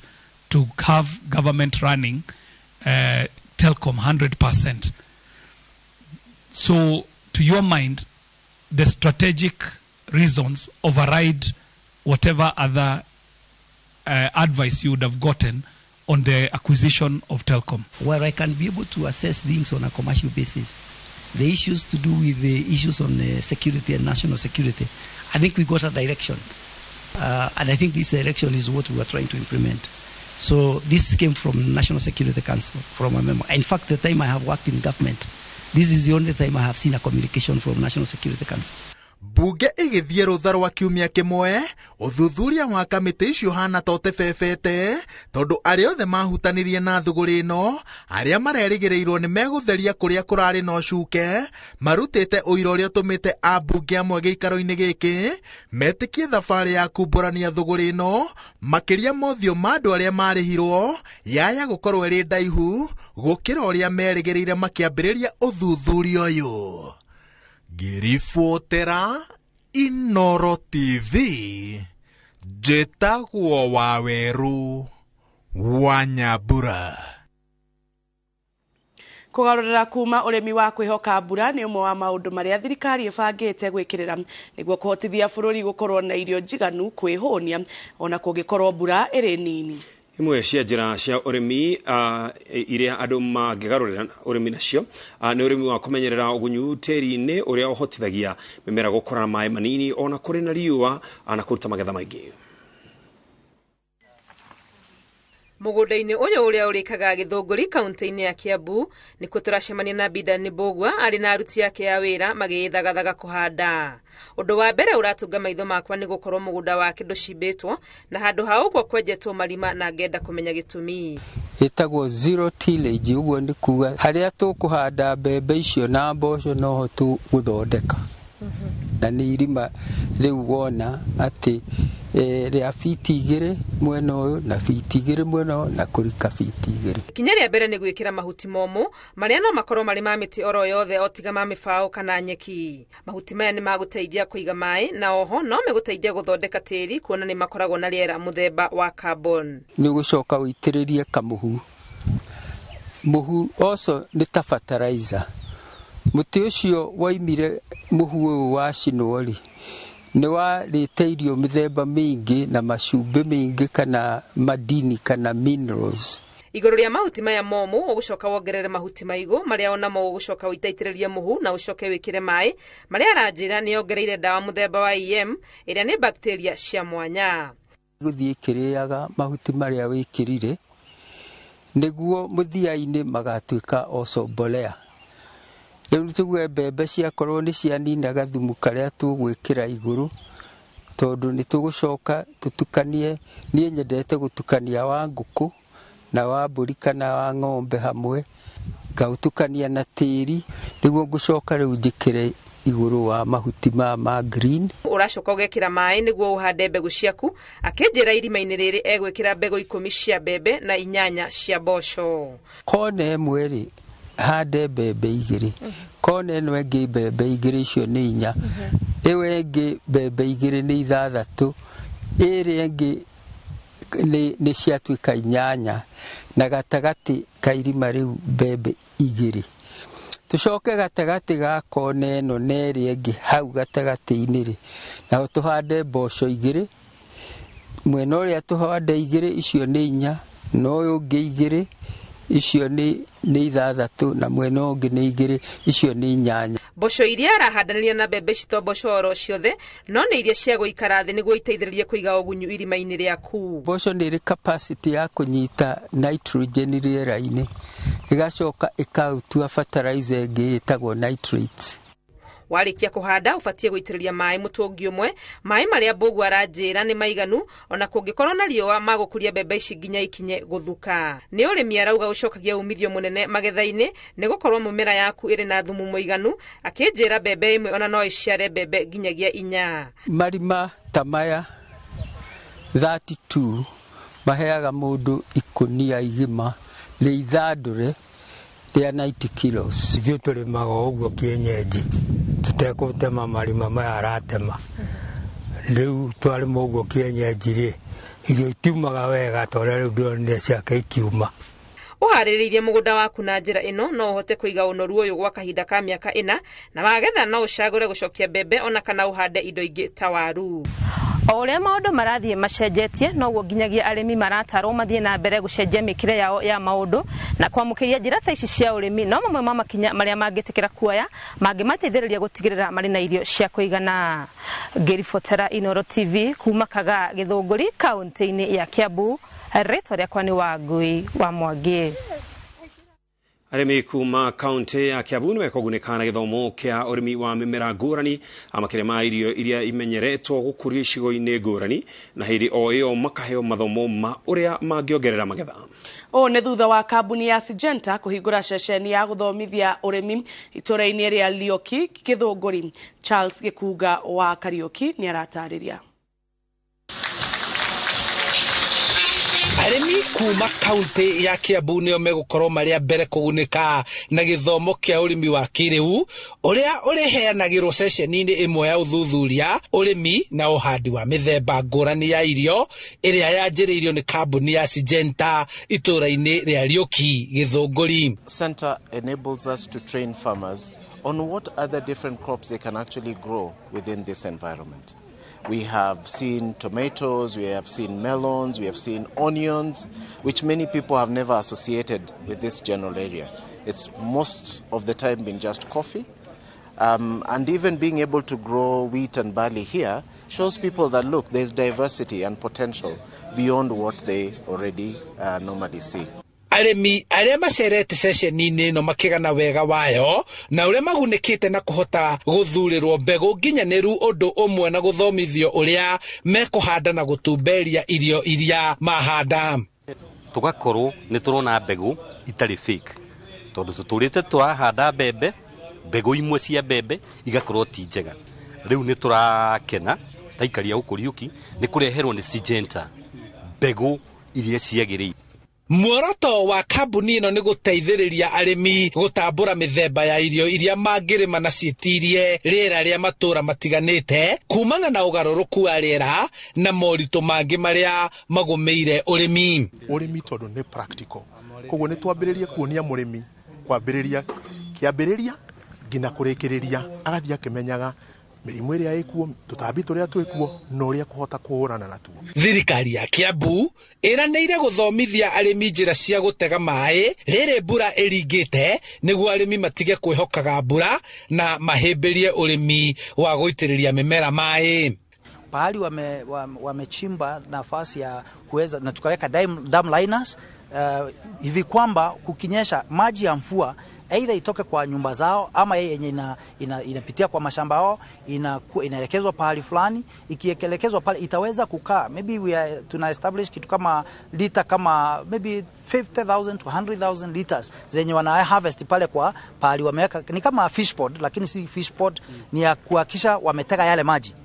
to have government running Telcom 100%. So, to your mind, the strategic reasons override whatever other advice you would have gotten on the acquisition of Telcom. Where I can be able to assess things on a commercial basis, the issues to do with the issues on security and national security, I think we got a direction. And I think this direction is what we are trying to implement. So this came from National Security Council, from a memo. In fact, the time I have worked in government, this is the only time I have seen a communication from National Security Council. Bunge ĩgĩthiĩ rũtha rwa kiumia kĩmwe ũthuthuria wa kamĩtĩ icio ũhana ta ũtebebete tondũ arĩa othe mahutanirie na thũgũrĩ ĩno arĩa marerĩgĩrĩirwo nĩ megũtheria kũrĩa kũrarĩ na ũcuke marutĩte ũira ũrĩa ũtũmĩte ambunge amwe gĩikaro-inĩ gĩkĩ metĩkie thabarĩ ya kumbũrania thũgũrĩ ĩno makĩria mothiũ ma andũ arĩa marĩhirwo yaya gũkorwo ĩrĩ ndaihu gũkĩra ũrĩa merĩgĩrĩire makĩambĩrĩria ũthuthuria ũyũ. Ngĩribotera Inoro TV, njĩtagwo Waweru wa Nyambura. Kũgarũrĩra kuma ũrĩmi wa kwĩhoka mbura nĩ ũmwe wa maũndũ marĩa thirikari ĩbangĩte gwĩkĩrĩra nĩguo kũhotithia bũrũri gũkorwo na irio njiganu kwĩhũnia ona kũngĩkorwo mbura ĩrĩ nini. Imwe cia njĩra cia ũrĩmi iria andũ mangĩgarũrĩra ũrĩmi nacio nĩ ũrĩmi wa kũmenyerera ũgunyu tĩri-inĩ ũrĩa ũhotithagia mĩmera gũkũra na maĩ manini ona kũrĩ na riũa na kũruta magetha maingĩ. Mũgũnda-inĩ ũyũ ũrĩa ũrĩkaga Gĩthũngũri kaunti-inĩ ya Kiambu nĩkuo tũracemania na Bidan Mbũgua arĩ na aruti ake a wĩra magĩĩthagathaga kũhanda. Ũndũ wa mbere ũratunga maitho makwa nĩ gũkorwo mũgũnda wake ndũcimbĩtwo na handũ ha ũguo kwenjetwo marima na ngenda kũmenya gĩtũmi. Ĩtagwo zero tillage, ũguo nĩ kuga harĩa tũkũhanda mbembe icio na mboco noho tũgũthondeka na nĩ irima rĩu wona atĩ rĩa fiti 2 mwena ũyũ na fiti 2 mwena ũyũ na kũrika fiti 2. Ikinya rĩa mbere nĩ gwĩkĩra mahuti momũ marĩa no makorwo marĩ ma mĩtĩ oro yothe o tiga ma mĩbaũ kana nyeki. Mahuti maya nĩ magũteithia kũiga maĩ na oho no megũteithia gũthondeka tĩri kuona nĩ makoragwo na rĩera mũthemba wa carbon. Nĩ ũgũcoka ũitĩrĩrie kamũhu. Mũhu oco nĩ ta fertilizer. Mũtĩ ũcio waimire mũhu ũyũ wacinwo rĩ nĩ warĩte irio mĩthemba mĩingĩ na macumbĩ mĩingĩ kana madini kana minerals. Igũrũ rĩa mahuti maya momũ ũgũcoka wongerere mahuti maigũ marĩa onamo ũgũcoka ũitaitĩrĩrie mũhu na ũcoke wĩkĩre maĩ marĩa aranjĩra nĩ ongereire ndawa mũthemba wa EM ĩrĩa nĩ bacteria cia mwanya. Gũthiĩ ĩkĩrĩaga mahuti marĩa wĩkĩrire nĩguo mũthia-inĩ magatuĩka oco mbolea. Rĩu tuge mbembe ciakorwo nĩ cianina gathumu karĩa tũgwĩkĩra igũrũ, tondũ nĩ tũgũcoka tũtukanie. Niĩ nyendete gũtukania wa ngũkũ na wa mbũri kana wa ng'ombe hamwe, ngautukania na tĩri, nĩguo ngũcoka rĩu njĩkĩre igũrũ wa mahuti ma green. Ũracoka ũgekĩra maĩ nĩguo ũhande mbegũ ciaku. Akĩnjĩra irima-inĩ rĩrĩ egwĩkĩra mbegũ 10 cia mbembe na 8 cia mboco. Kona ĩmwe rĩ, hande mbembe 2, kona ĩno ĩngĩ mbembe 2, icio nĩ 4, ĩyo ĩngĩ mbembe 2 nĩ 6, ĩrĩa ĩngĩ nĩ ciatuĩka 8, na gatagatĩ ka irima rĩu mbembe 2. Tucoke gatagatĩ ga kona ĩno na ĩrĩa ĩngĩ hau gatagatĩ-inĩ rĩ, naho tũhande mboco 2, mwena ũrĩa tũhande 2, icio nĩ 4, na ũyũ ũngĩ 2, icio nĩ 6, na mwena ũngĩ nĩ 2, icio nĩ 8. Mboco iria arahandanĩria na mbembe ici to mboco oro ciothe, no nĩ iria cia gũikara thĩ nĩguo iteithĩrĩrie kũiga ũgunyu irima-inĩ rĩaku. Mboco nĩ ĩrĩ capacity ya kũnyita nitrogen rĩera-inĩ, ĩgacoka ĩkaũtua fertilizer ĩngĩ ĩtagwo nitrates. Warĩkia kũhanda ũbatiĩ gũitĩrĩria maĩ mũtũngi ũmwe. Maĩ marĩa Mbũgua aranjĩra nĩ maiganu ona kũngĩkorwo na riũa magũkũria mbembe ici nginya ikinye gũthuka. Nĩ ũrĩmi arauga ũcokagia umithio mũnene magetha-inĩ nĩ gũkorwo mũmera yaku ĩrĩ na thumu mũiganu. Akĩnjĩra mbembe ĩmwe ona no ĩciare mbembe nginyagia 4. Marima ta maya 32 maheaga mũndũ ikũnia igima rĩa ithandũre rĩa 90 kilos. Ithuĩ tũrĩmaga ũguo kĩenyenji, tũtekũtema marima maya aratema. Rĩu twarĩma ũguo kĩenyenji rĩ, irio itiumaga wega ta ũrĩa rĩu ndĩronire ciake ikiuma. Ũharĩrĩirie mũgũnda waku na njĩra ĩno no ũhote kũiga ũnoru ũyũ gwa kahinda ka mĩaka 4, na wagetha no ũcagũre gũcokia mbembe ona kana ũhande indo ingĩ ta waru. O ũrĩa maũndũ marathiĩ macenjetie, noguo nginyagia arĩmi maratarwo mathiĩ na mbere gũcenjia mĩkĩre yao ya maũndũ na kwamũkĩria njĩra ta ici cia ũrĩmi no mamwe ma makinya marĩa mangĩtĩkĩra kuoya mangĩmateithĩrĩria gũtigĩrĩra marĩ na irio cia kũigana. Ngĩribotera Inooro TV kuma Kagaa Gĩthũngũri, kaũntĩ-inĩ ya Kiambu, rĩtwa rĩakwa nĩ Wangui wa Mwangi. Arĩmi kuma kaunti ya Kiambu nĩmekũgunĩka na gĩthomo kĩa ũrĩmi wa mĩmera ngũrani, makĩria ma irio iria imenyeretwo gũkũrio icigo-inĩ ngũrani, na hĩndĩ o ĩyo makaheo mathomo ma ũrĩa mangĩongerera magetha. Ũũ nĩ thutha wa kambuni ya Syngenta kũhingũra ceceni ya gũthomithia ũrĩmi itũũra-inĩ rĩa Lioki Gĩthũngũri. Charles Gĩkunga wa Kariũki nĩaratarĩria. Arĩmi kuma kaunti ya Kiambu nĩo megũkorwo marĩ a mbere kũgunĩka na gĩthomo kĩa ũrĩmi wa kĩrĩu ũrĩa ũrĩheanagĩrwo ceceni-inĩ ĩmwe ya ũthuthuria ũrĩmi na ũhandi wa mĩthemba ngũrani ya irio ĩrĩa yanjĩrĩirio nĩ kambuni ya Syngenta itũũra-inĩ rĩa Lioki Gĩthũngũri. Center enables us to train farmers on what other different crops they can actually grow within this environment. We have seen tomatoes, we have seen melons, we have seen onions, which many people have never associated with this general area. It's most of the time been just coffee. And even being able to grow wheat and barley here shows people that, look, there's diversity and potential beyond what they already normally see. Arĩmi arĩa macerete ceceni-inĩ ĩno makĩgana wega wayo na ũrĩa magunĩkĩte na kũhota gũthurĩrwo mbegũ nginyanĩru ũndũ ũmwe na gũthomithio ũrĩa mekũhanda na gũtumberia irio iria mahanda. Tũgakorwo nĩ tũrona mbegũ itarĩ fake, tondũ tũtũrĩte tũrahanda mbembe, mbegũ imwe cia mbembe igakorwo ti njega. Rĩu nĩ tũrakena ta aikari a gũkũ Riũki nĩ kũreherwo nĩ Syngenta mbegũ iria ciagĩrĩire. Muoroto wa kambuni ĩno nĩ gũteithĩrĩria arĩmi gũtambũra mĩthemba ya irio iria mangĩrĩma na ciĩtirie rĩera rĩa matũũra matiganĩte kumana na ũgarũrũku wa rĩera na moritũ mangĩ marĩa magũmĩire ũrĩmi. Ũrĩmi tondũ nĩ practical, koguo nĩ twambĩrĩrie kuonia mũrĩmi kwambĩrĩria kĩambĩrĩria nginya kũrĩkĩrĩria, agathiĩ akĩmenyaga mĩrimũ ĩrĩa ĩkuo, tũtambi tũrĩa twĩkuo, na ũrĩa kũhota kũhũrana natuo. Thirikari ya Kiambu ĩranĩire gũthomithia arĩmi njĩra cia gũtega maĩ rĩrĩ mbura ĩringĩte nĩguo arĩmi matige kwĩhokaga mbura na mahĩmbĩrie ũrĩmi wa gũitĩrĩria mĩmera maĩ. Pahali wamechimba nafasi ya kuweza na tukaweka dam liners hivi kwamba kukinyesha maji ya mvua Aidha itoke kwa nyumba zao ama yenye inapitia kwa mashamba yao, inaelekezwa pahali fulani. Ikielekezwa pale itaweza kukaa maybe tuna establish kitu kama lita kama maybe 50,000 to 100,000 liters zenye wana harvest pale kwa pahali wameweka, ni kama fish pond lakini si fish pond, ni ya kuhakikisha wametega yale maji.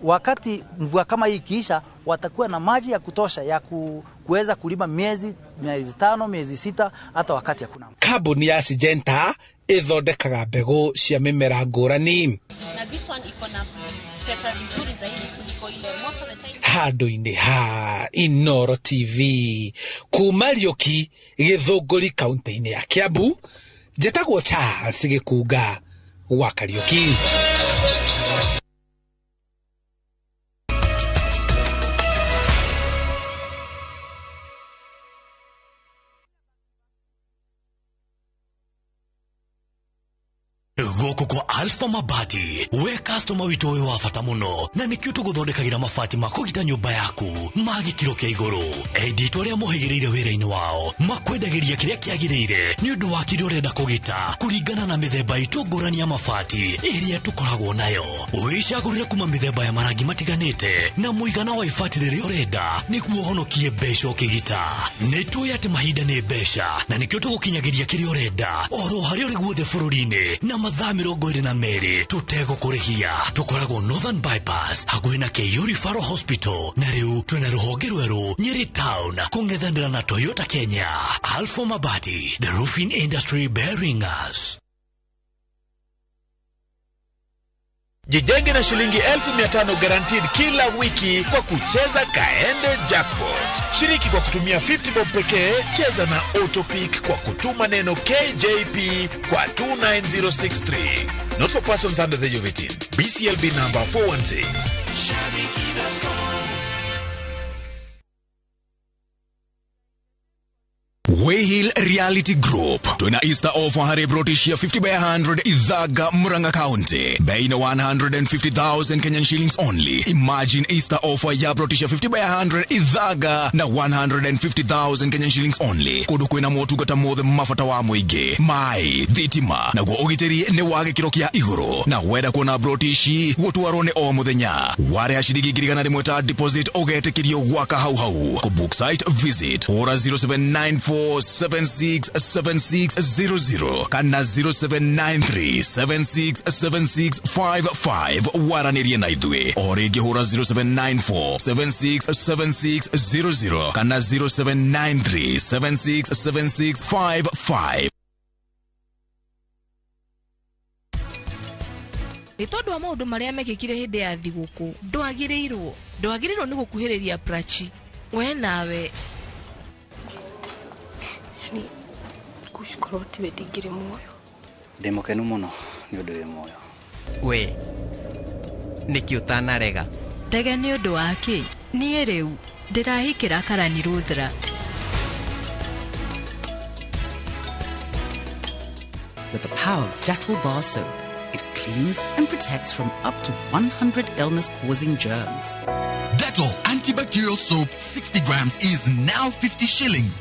Wakati mvua kama hii ikiisha watakuwa na maji ya kutosha ya kuweza kulima miezi 5, miezi 6 hata wakati hakuna. Kambuni ya Syngenta ithondekaga mbegu cia mimera ngũrani. Na this one iko na pesa nzuri zaidi kuliko ile most of the time. Handũ-inĩ ha Inooro TV kuma Riũki Gĩthũngũri kaunti-inĩ ya Kiambu, njĩtagwo Charles Gĩkunga wa Kariũki. Gũkũ kwa Alpha Mabati we customer witũ wĩ wa bata mũno na nĩkĩo tũgũthondekagĩra mabati ma kũgita nyũmba yaku ma gĩkĩro kĩa igũrũ. Endia arĩa mohĩgĩrĩire wĩra-inĩ wao makwendagĩria kĩrĩa kĩagĩrĩire nĩ ũndũ wa kĩrĩa ũrenda kũgita kũringana na mĩthemba itũ ngũrani ya mabati ĩrĩa tũkoragwo nayo. Wĩcagũrĩre kuma mĩthemba ya marangi matiganĩte na mũigana wa ibati rĩrĩa ũrenda nĩguo ũhonokie mbeca ũkĩgita. Nĩ tũĩ atĩ mahinda nĩ mbeca na nĩkĩo tũgũkinyagĩria kĩrĩa ũrenda oro harĩa ũrĩ guothe bũrũri-inĩ na mathaa 22 tutegũkũrĩhia. Tũkoragwo Northern Bypass hakuhĩ na KU Referral Hospital na rĩu twĩna rũhonge rwerũ Nyeri Town kũng'ethanĩra na Toyota Kenya. Alpha Mabati, the roofing industry bearing us. Jijenge na shilingi 1500 guaranteed kila wiki kwa kucheza Kaende Jackpot. Shiriki kwa kutumia 50 bob pekee, cheza na Autopick kwa kutuma neno KJP kwa 29063. Not for persons under the age of 18. BCLB number 416. Wayhill Reality Group twina Easter offer hari brotishia 50 by 100 Ithaga Murang'a County bei na 150,000 Kenyan shillings only. Imagine Easter offer ya brotishia 50 by 100 Ithaga na 150,000 Kenyan shillings only. Kundu kwina motungata mothe mabata wa muingi mai thitima naguo ugitiri ni wa gikiro kia iguru na wenda kuona brotishi gutwarwo ni o muthenya wareha shiringi 100,000 ta deposit ugetikirio gwaka hau hau. Ku book site visit ora 0794 767600 kana 0793767655 waranirie na ithuĩ o rĩngĩ hũra 0794767600 kana 0793767655. Nĩ tondũ wa maũndũ marĩa mekĩkire hĩndĩ ya thigũkũ ndwagĩrĩirwo nĩ gũkuhĩrĩria Prachi we nawe. Yani kucikorwo tiwe ndingĩrĩ muoyo. Ndĩ mũkenu mũno nĩ ũndũ wĩ muoyo. We nĩkĩ ũtanarega? Ndege nĩ ũndũ wa kĩ? Niĩ rĩu ndĩrahikĩra Karani Ruthra. With the power of Dettol bar soap, it cleans and protects from up to 100 illness-causing germs. Dettol antibacterial soap 60 grams is now 50 shillings.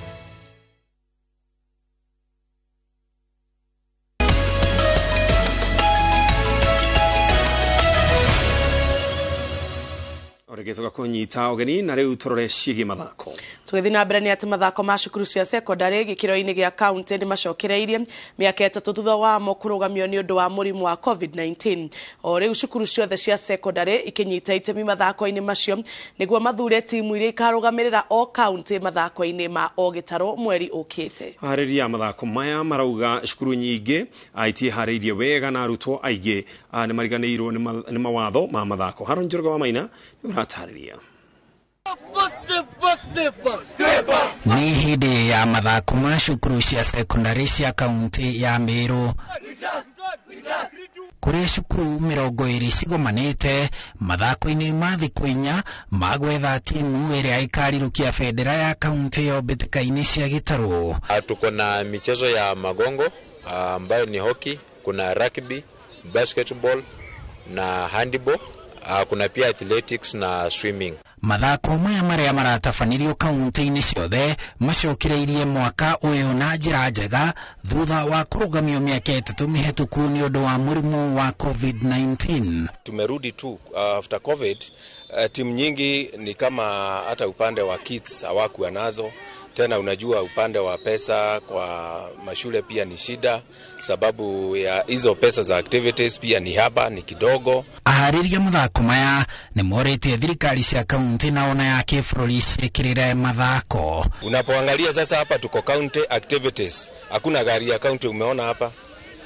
Gĩtũka kũnyita ũgeni na rĩu tũrore ciĩgiĩ mathako. Tũgĩthiĩ na mbere nĩ atĩ mathako ma cukuru cia sekondarĩ gĩkĩro-inĩ gĩa kaunti nĩ macokereirie mĩaka 3 thutha wamo kũrũgamio nĩ ũndũ wa mũrimũ wa COVID-19. O rĩu cukuru ciothe cia sekondarĩ ikĩnyita itemi mathako-inĩ macio nĩguo mathure timu iria ikarũgamĩrĩra o kaunti mathako-inĩ ma o gĩtarũ mweri ũkĩte. Aharĩria mathako maya marauga cukuru nyingĩ itiharĩirie wega na arutwo aingĩ nĩ mariganĩirwo nĩ mawatho ma mathako. Haron Njoroge wa Maina nĩ ũratarĩria. Nĩ hĩndĩ ya mathako ma cukuru cia sekondarĩ cia kaunti ya Meru kũrĩa cukuru 20 cigomanĩte mathako-inĩ ma thikũ 4 ma gwetha timu ĩrĩa ĩkarirũkia bendera ya kaunti ĩyo mbĩtĩka-inĩ cia gĩtarũ. Tuko na michezo ya magongo ambayo ni hockey, kuna rugby, basketball na handball. Kuna pia athletics na swimming. Mathako maya marĩa maratabanirio kaunti-inĩ ciothe macokereirie mwaka ũyũ na njĩra njega thutha wa kũrũgamio mĩaka 3 mĩhetũku nĩ ũndũ wa mũrimũ wa COVID-19. Tumerudi tu after COVID, timu nyingi ni kama hata upande wa kits hawakuwa nazo. Tena unajua upande wa pesa kwa mashule pia ni shida, sababu ya hizo pesa za activities pia ni haba, ni kidogo. Aharĩria mathako maya nĩ morĩtie thirikari cia kaunti na ona ya kĩbũrũri ciĩkĩrĩre mathako. Unapoangalia sasa hapa tuko county activities, hakuna gari ya county umeona hapa.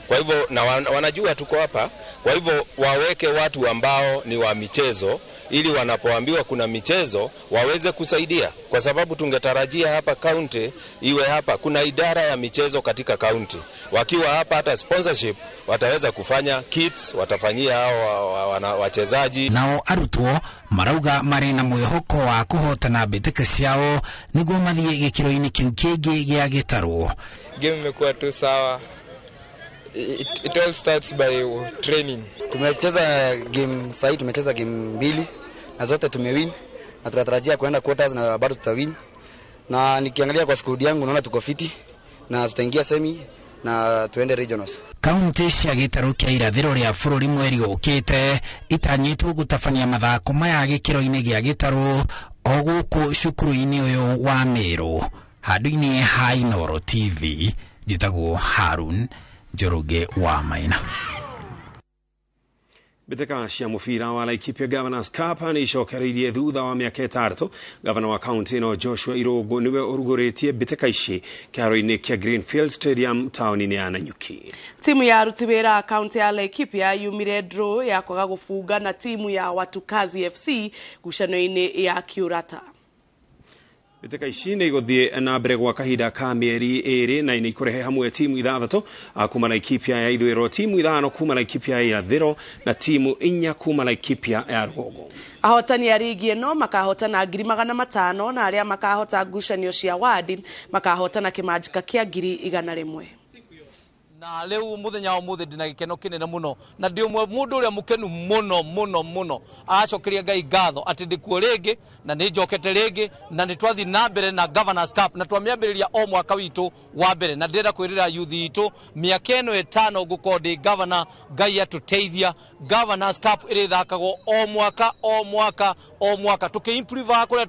Kwa hivyo na wanajua tuko hapa, kwa hivyo waweke watu ambao ni wa michezo ili wanapoambiwa kuna michezo waweze kusaidia, kwa sababu tungetarajia hapa county iwe hapa kuna idara ya michezo katika county. Wakiwa hapa hata sponsorship wataweza kufanya kits, watafanyia hao wachezaji. Nao arutwo marauga marĩ na mwĩhoko wa kũhotana mbĩtĩka ciao nĩguo mathiĩ gĩkĩro-inĩ kĩu kĩngĩ gĩa gĩtarũ. Game imekuwa tu sawa. It all starts by training. Tumecheza game sahi, tumecheza game 2 na zote tumewin na tunatarajia kuenda quarters na bado tutawin. Na nikiangalia kwa squad yangu naona tuko fiti na tutaingia semi na tuende regionals. Kaunti cia gĩtarũ kĩa irathĩro rĩa bũrũri mweri ũkĩte itanyĩtwo gũtabania mathako maya gĩkĩro-inĩ gĩa gĩtarũ o gũkũ cukuru-inĩ ũyũ wa Meru. Handũ-inĩ ha Inooro TV njĩtagwo Harun Njoroge wa Maina. Mbĩtĩka cia mũbira wa Laikipia Governors Cup nĩ icokereirie thutha wa mĩaka 6. Gavana wa kaunti ĩno Joshua Irũngũ nĩwe ũrugũrĩtie mbĩtĩka ici kĩharo-inĩ kĩa Greenfield Stadium taũni-inĩ ya Nanyuki. Timu ya aruti wĩra a kaunti ya Laikipia yumire draw ya kwaga gũbunga na timu ya Watukazi FC ngucanio-inĩ ya Kiurata. Mbĩtĩka ici nĩ igũthiĩ na mbere gwa kahinda ka mĩeri 2 na nĩ ikũrehe hamwe timu 6 kuma Laikipia ya ithũĩro, timu 5 kuma Laikipia ya irathĩro na timu 4 kuma Laikipia ya rũgongo. Ahotani a rigi ĩno makahotana 500,000 na arĩa makahota ngucanio cia wadi makahotana kĩmanjĩka kĩa 100,000. Na leo muthenya wa muthi ndina gikeno kinene muno na ndi umwe mundu uria mukenu muno muno muno aracokeria Ngai ngatho ati ndikuo ringi na ni njokete ringi na ni twathi na mbere na Governors Cup na twamiambiriria o mwaka witu wa mbere na ndirenda kwirira youth itu miaka ĩno 5 ngukorwo ndi governor. Ngai atuteithia. Governors Cup irithakagwo o mwaka o mwaka o mwaka tukiimprove kuria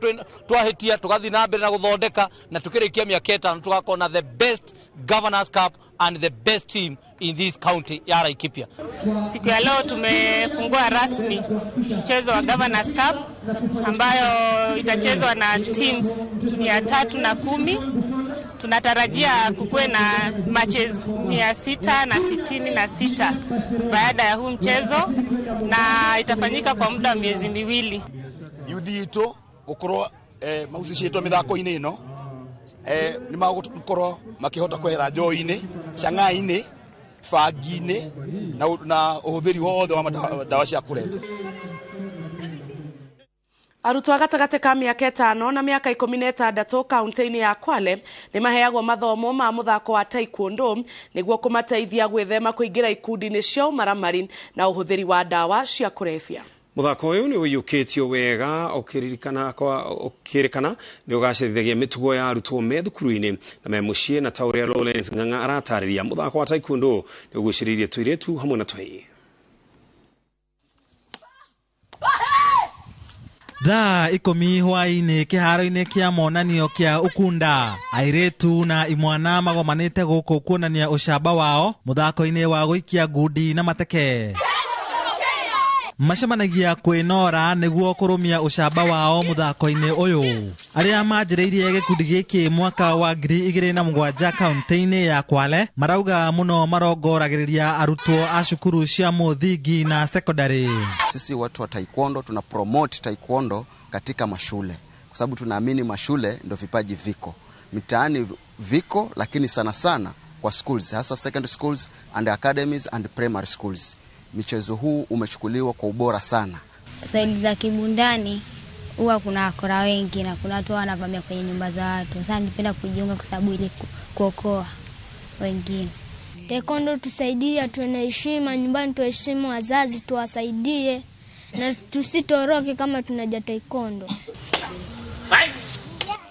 twahitia tugathi na mbere na guthondeka na tukirikia miaka 5 tugakorwo na the best Governors Cup and the best team in this county ya Laikipia. Siku ya leo tumefungua rasmi mchezo wa Governors Cup ambayo itachezwa na teams 310. Tunatarajia kukuwe na matches 666 baada ya huu mchezo na itafanyika kwa muda wa miezi 2. Youth itu gukorwo mahusicitwo mithako-inĩ ĩno nĩ magũkorwo makĩhota kwehera njohi-inĩ, chang'aa-inĩ, bangi-inĩ na ũhũthĩri wothe wa ndawa cia kũrebia. Arutwo a gatagatĩ ka mĩaka 5 na mĩaka 16 kaunti-inĩ ya Kwale nĩ maheagwo mathomo ma mũthako wa taekwondo nĩguo kũmateithia gwĩthema kũingĩra ikundi-inĩ cia ũmaramari na ũhũthĩri wa ndawa cia kũrebia. Mũthako ũyũ nĩ ũiyũkĩtio wega ũkĩrĩkana nĩ ũgacĩrithagia mĩtugo ya arutwo me thukuru-inĩ na me mũciĩ, na ta ũrĩa Lawrence Ng'ang'a aratarĩria, mũthako wa taekwondo nĩ ũgucĩrĩirie tũirĩtu hamwe na tũhĩĩ. Thaa 10 hwaĩ-inĩ kĩharo-inĩ kĩa monanio kĩa Ukunda, airĩtu na imwana magomanĩte gũkũ kuonania ũcamba wao mũthako-inĩ wa gũikia ngundi na mateke. Macemanagia kwĩnora nĩguo kũrũmia ũcamba wao mũthako-inĩ ũyũ. Arĩa manjĩrĩirie gĩkundi gĩkĩ mwaka wa 2007 kaunti-inĩ ya Kwale marauga mũno marongoragĩrĩria arutwo a cukuru cia mũthingi na sekondari. Sisi watu wa taekwondo tuna promote taekwondo katika mashule kwa sababu tunaamini mashule ndo vipaji viko, mitaani viko, lakini sana sana kwa schools, hasa secondary schools and academies and primary schools. Michezo huu umechukuliwa kwa ubora sana. Saili za Kibundani huwa kuna wakora wengi na kuna watu wanavamia kwenye nyumba za watu. Sasa nilipenda kujiunga kwa sababu ili kuokoa wengine. Taekwondo tusaidia tuwe na heshima nyumbani, tuheshimu wazazi, tuwasaidie na tusitoroke kama tunaja taekwondo.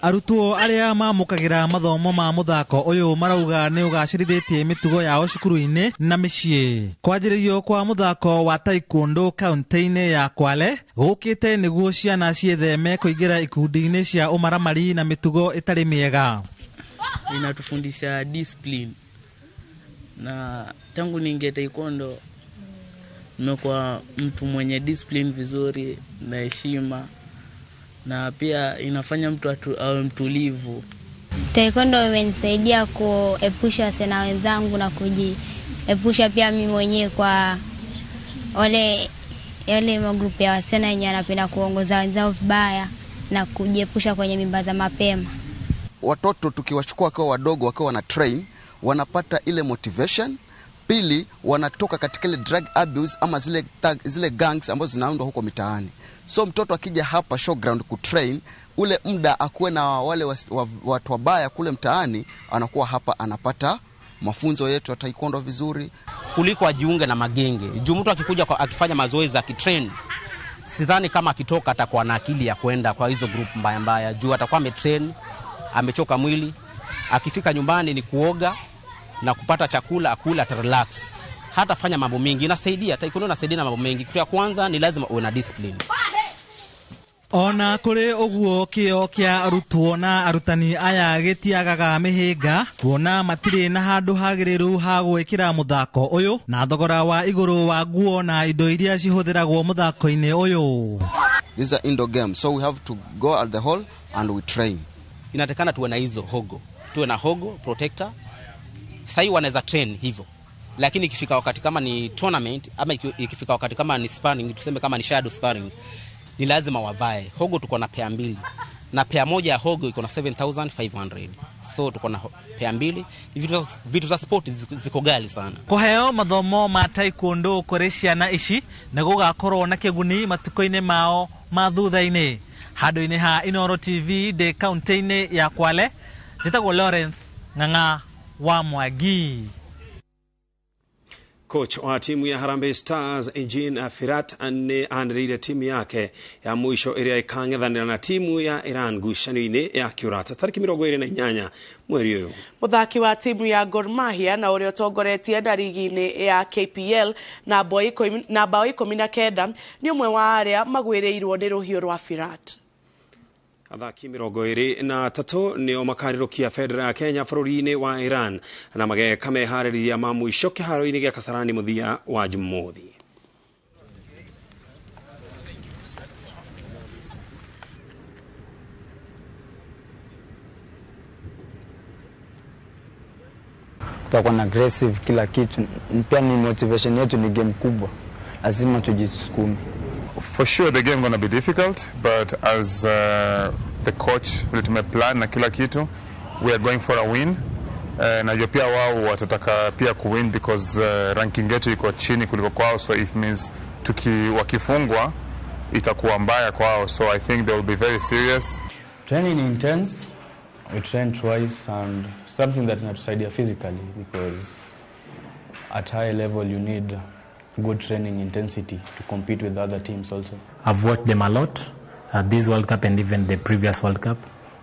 Arutwo arĩa mamũkagĩra mathomo ma mũthako ũyũ marauga nĩ ũgacĩrithĩtie mĩtugo yao cukuru-inĩ na mĩciĩ. Kwanjĩrĩrio kwa mũthako wa taekwondo kaunti-inĩ ya Kwale gũkĩte nĩguo ciana ciĩtheme kũingĩra ikundi-inĩ cia ũmaramari na mĩtugo ĩtarĩ mĩega. Inatufundisha discipline, na tangu niingie taekwondo nimekuwa mtu mwenye discipline vizuri na heshima, na pia inafanya mtu awe mtulivu. Taekwondo imenisaidia kuepusha sana wenzangu na kujiepusha pia mimi mwenyewe kwa wale magrupu ya wasichana wenye wanapenda kuongoza wenzao vibaya na kujiepusha kwenye mimba za mapema. Watoto tukiwachukua wakiwa wadogo, wakiwa wana train, wanapata ile motivation. Pili, wanatoka katika ile drug abuse ama zile gangs ambazo zinaundwa huko mitaani. So mtoto akija hapa showground kutrain, ule muda akuwe na wale watu wabaya kule mtaani, anakuwa hapa anapata mafunzo yetu ya taekwondo vizuri. Kuliko ajiunge na magenge. Juu mtu akikuja akifanya mazoezi akitrain, sidhani kama akitoka atakuwa na akili ya kwenda kwa hizo group mbaya mbaya. Juu atakuwa ametrain, amechoka mwili, akifika nyumbani ni kuoga na kupata chakula, akula, atarelax. Hatafanya mambo mengi. Inasaidia, taekwondo inasaidia na mambo mengi. Kitu ya kwanza ni lazima uwe na discipline. Ona kuri uguo kio kia arutwo na arutani aya gitiagaga mihinga kuona matiri na handu hagiriru ha gwikira muthako uyu na thogora wa iguru wa nguo na indo iria cihuthiragwo muthako-ini uyu. These are indoor games, so we have to go at the hall and we train. Inatakana tuwe na hizo hogo, tuwe na hogo protector. Sasa wanaweza train hivyo, lakini ikifika wakati kama ni tournament ama ikifika wakati kama ni sparring, tuseme kama ni shadow sparring, ni lazima wavae hogo. Tuko na pair mbili, na pair moja ya hogo iko na 7500, so tuko na pair mbili. Vitu za sport ziko ghali sana. Kuheo mathomo ma taekwondo kuri ciana ici ni gugakorwo na kiguni matuko-ini mao ma thutha-ini. Handu-ini ha Inooro TV ndi kaunti-ini ya Kwale, njitagwo Lawrence Ng'ang'a wa Mwangi. Coach wa timu ya Harambee Stars Eugene Firat nĩ anĩrĩire timu yake ya mũico ĩrĩa ĩkang'ethanĩra na timu ya Iran ngucanio-inĩ ya kĩũrata tarĩki 28 mweri ũyũ. Mũthaki wa timu ya Gor Mahia na ũrĩa ũtongoretie na rigi-inĩ ya KPL na bao 19 nĩ ũmwe wa arĩa magwĩrĩirwo nĩ rũhiũ rwa Firat. Athaki 23 nĩo makarĩrũkia bendera ya Kenya bũrũri-inĩ wa Iran na mageka meharĩria ma mũico kĩharo-inĩ gĩa Kasarani mũthia wa Jumamothi. Kutakuwa na aggressive kila kitu, pia ni motivation yetu, ni game kubwa, lazima tujisukume. For sure the game gonna be difficult, but as the coach vile tumeplan na kila kitu, we are going for a win. Najua pia wao watataka pia kuwin because ranking yetu iko chini kuliko kwao, so it means wakifungwa itakuwa mbaya kwao, so I think they will be very serious. Training intense, we train twice, and something that inatusaidia physically because at high level you need good training intensity to compete with other teams also. I've watched them a lot, this World Cup and even the previous World Cup.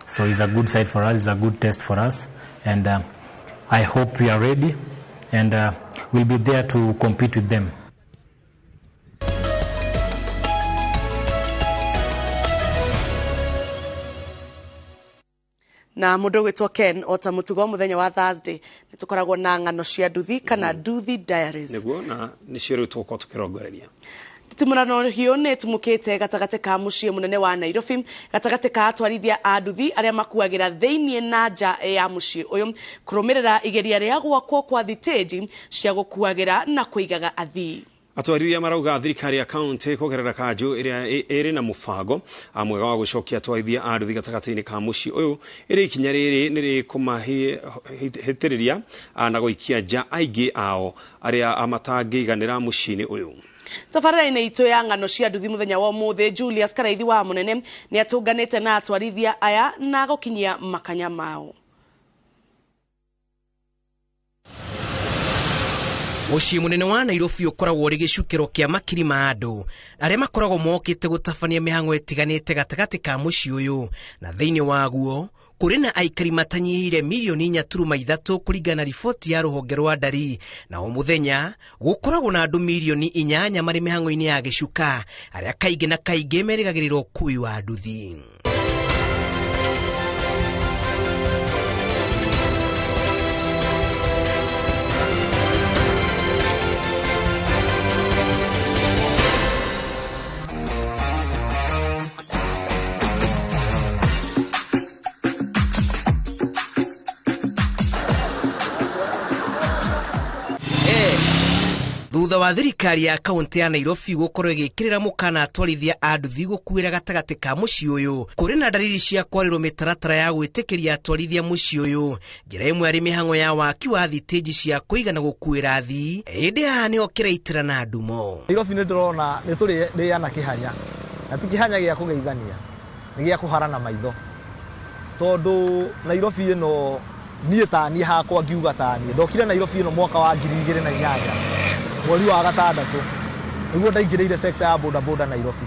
So it's a good side for us, it's a good test for us, and I hope we are ready and we'll be there to compete with them. Na mundu gwitwo Ken ota mutugo muthenya wa Thursday nitukoragwo na ng'ano cia nduthi kana Nduthi Diaries niguo na nicio riu tugukorwo tukirongoreria. Nditimũrano hiũ nĩ ĩtumũkĩte gatagatĩ ka mũciĩ mũnene wa Nairobi gatagatĩ ka atwarithia a nduthi arĩa makuagĩra thĩiniĩ na nja ya mũciĩ ũyũ kũrũmĩrĩra igeria rĩa gwakwo kwa thitĩnji cia gũkuagĩra na kũigaga athii. Atwarithia marauga thirikari ya kaunti kũgerera kanjũ ĩrĩa ĩrĩ na mũbango mwega wa gũcokia atwarithia a nduthi gatagatĩ-inĩ ka mũciĩ ũyũ ĩrĩ ikinya rĩrĩ nĩ rĩkũmahĩtĩrĩria na gũikia nja aingĩ ao arĩa matangĩiganĩra mũciĩ-inĩ ũyũ. Tabarĩra-inĩ itũ ya ng'ano cia nduthi mũthenya wa ũmũthĩ Julius Karaithi wa Mũnene nĩ atũnganĩte na atwarithia aya na gũkinyia makanya mao. Mũciĩ mũnene wa Nairobi ũkoragwo ũrĩ gĩcukĩro kĩa makiri ma andũ arĩa makoragwo mokĩte gũtabania mĩhang'o ĩtiganĩte gatagatĩ ka mũciĩ ũyũ, na thĩinĩ waguo kũrĩ na aikari matanyihĩire mirioni 4.3 kũringana na riboti ya rũhonge rwa ndari, na o mũthenya gũkoragwo na andũ mirioni 8 marĩ mĩhang'o-inĩ ya gĩcuka arĩa kaingĩ na kaingĩ merĩgagĩrĩrwo ũkui wa nduthi. Thutha wa thirikari ya kaunti ya Nairobi gũkorwo ĩgĩkĩrĩra mũkana atwarithia a nduthi gũkuĩra gatagatĩ ka mũciĩ ũyũ, kũrĩ na dalili cia kwarĩrwo mĩtaratara ya gwĩtĩkĩria atwarithia mũciĩ ũyũ. Njĩra ĩmwe arĩ mĩhang'o ya waki wa thitĩnji cia kũigana gũkuĩra athii, ĩndĩ haha nĩho kĩraitĩra na ndumo. Nairobi nĩ ndĩrona nĩ tũrĩana kĩhanya, na ti kĩhanya gĩa kũgeithania, nĩ gĩa kũharana maitho, tondũ Nairobi ĩno niĩ taniĩ hakwa ngiuga taniĩ ndokire Nairobi ĩno mwaka wa 2008 mweri wa gatandatũ nĩguo ndaingĩrĩire sector ya boda boda Nairobi,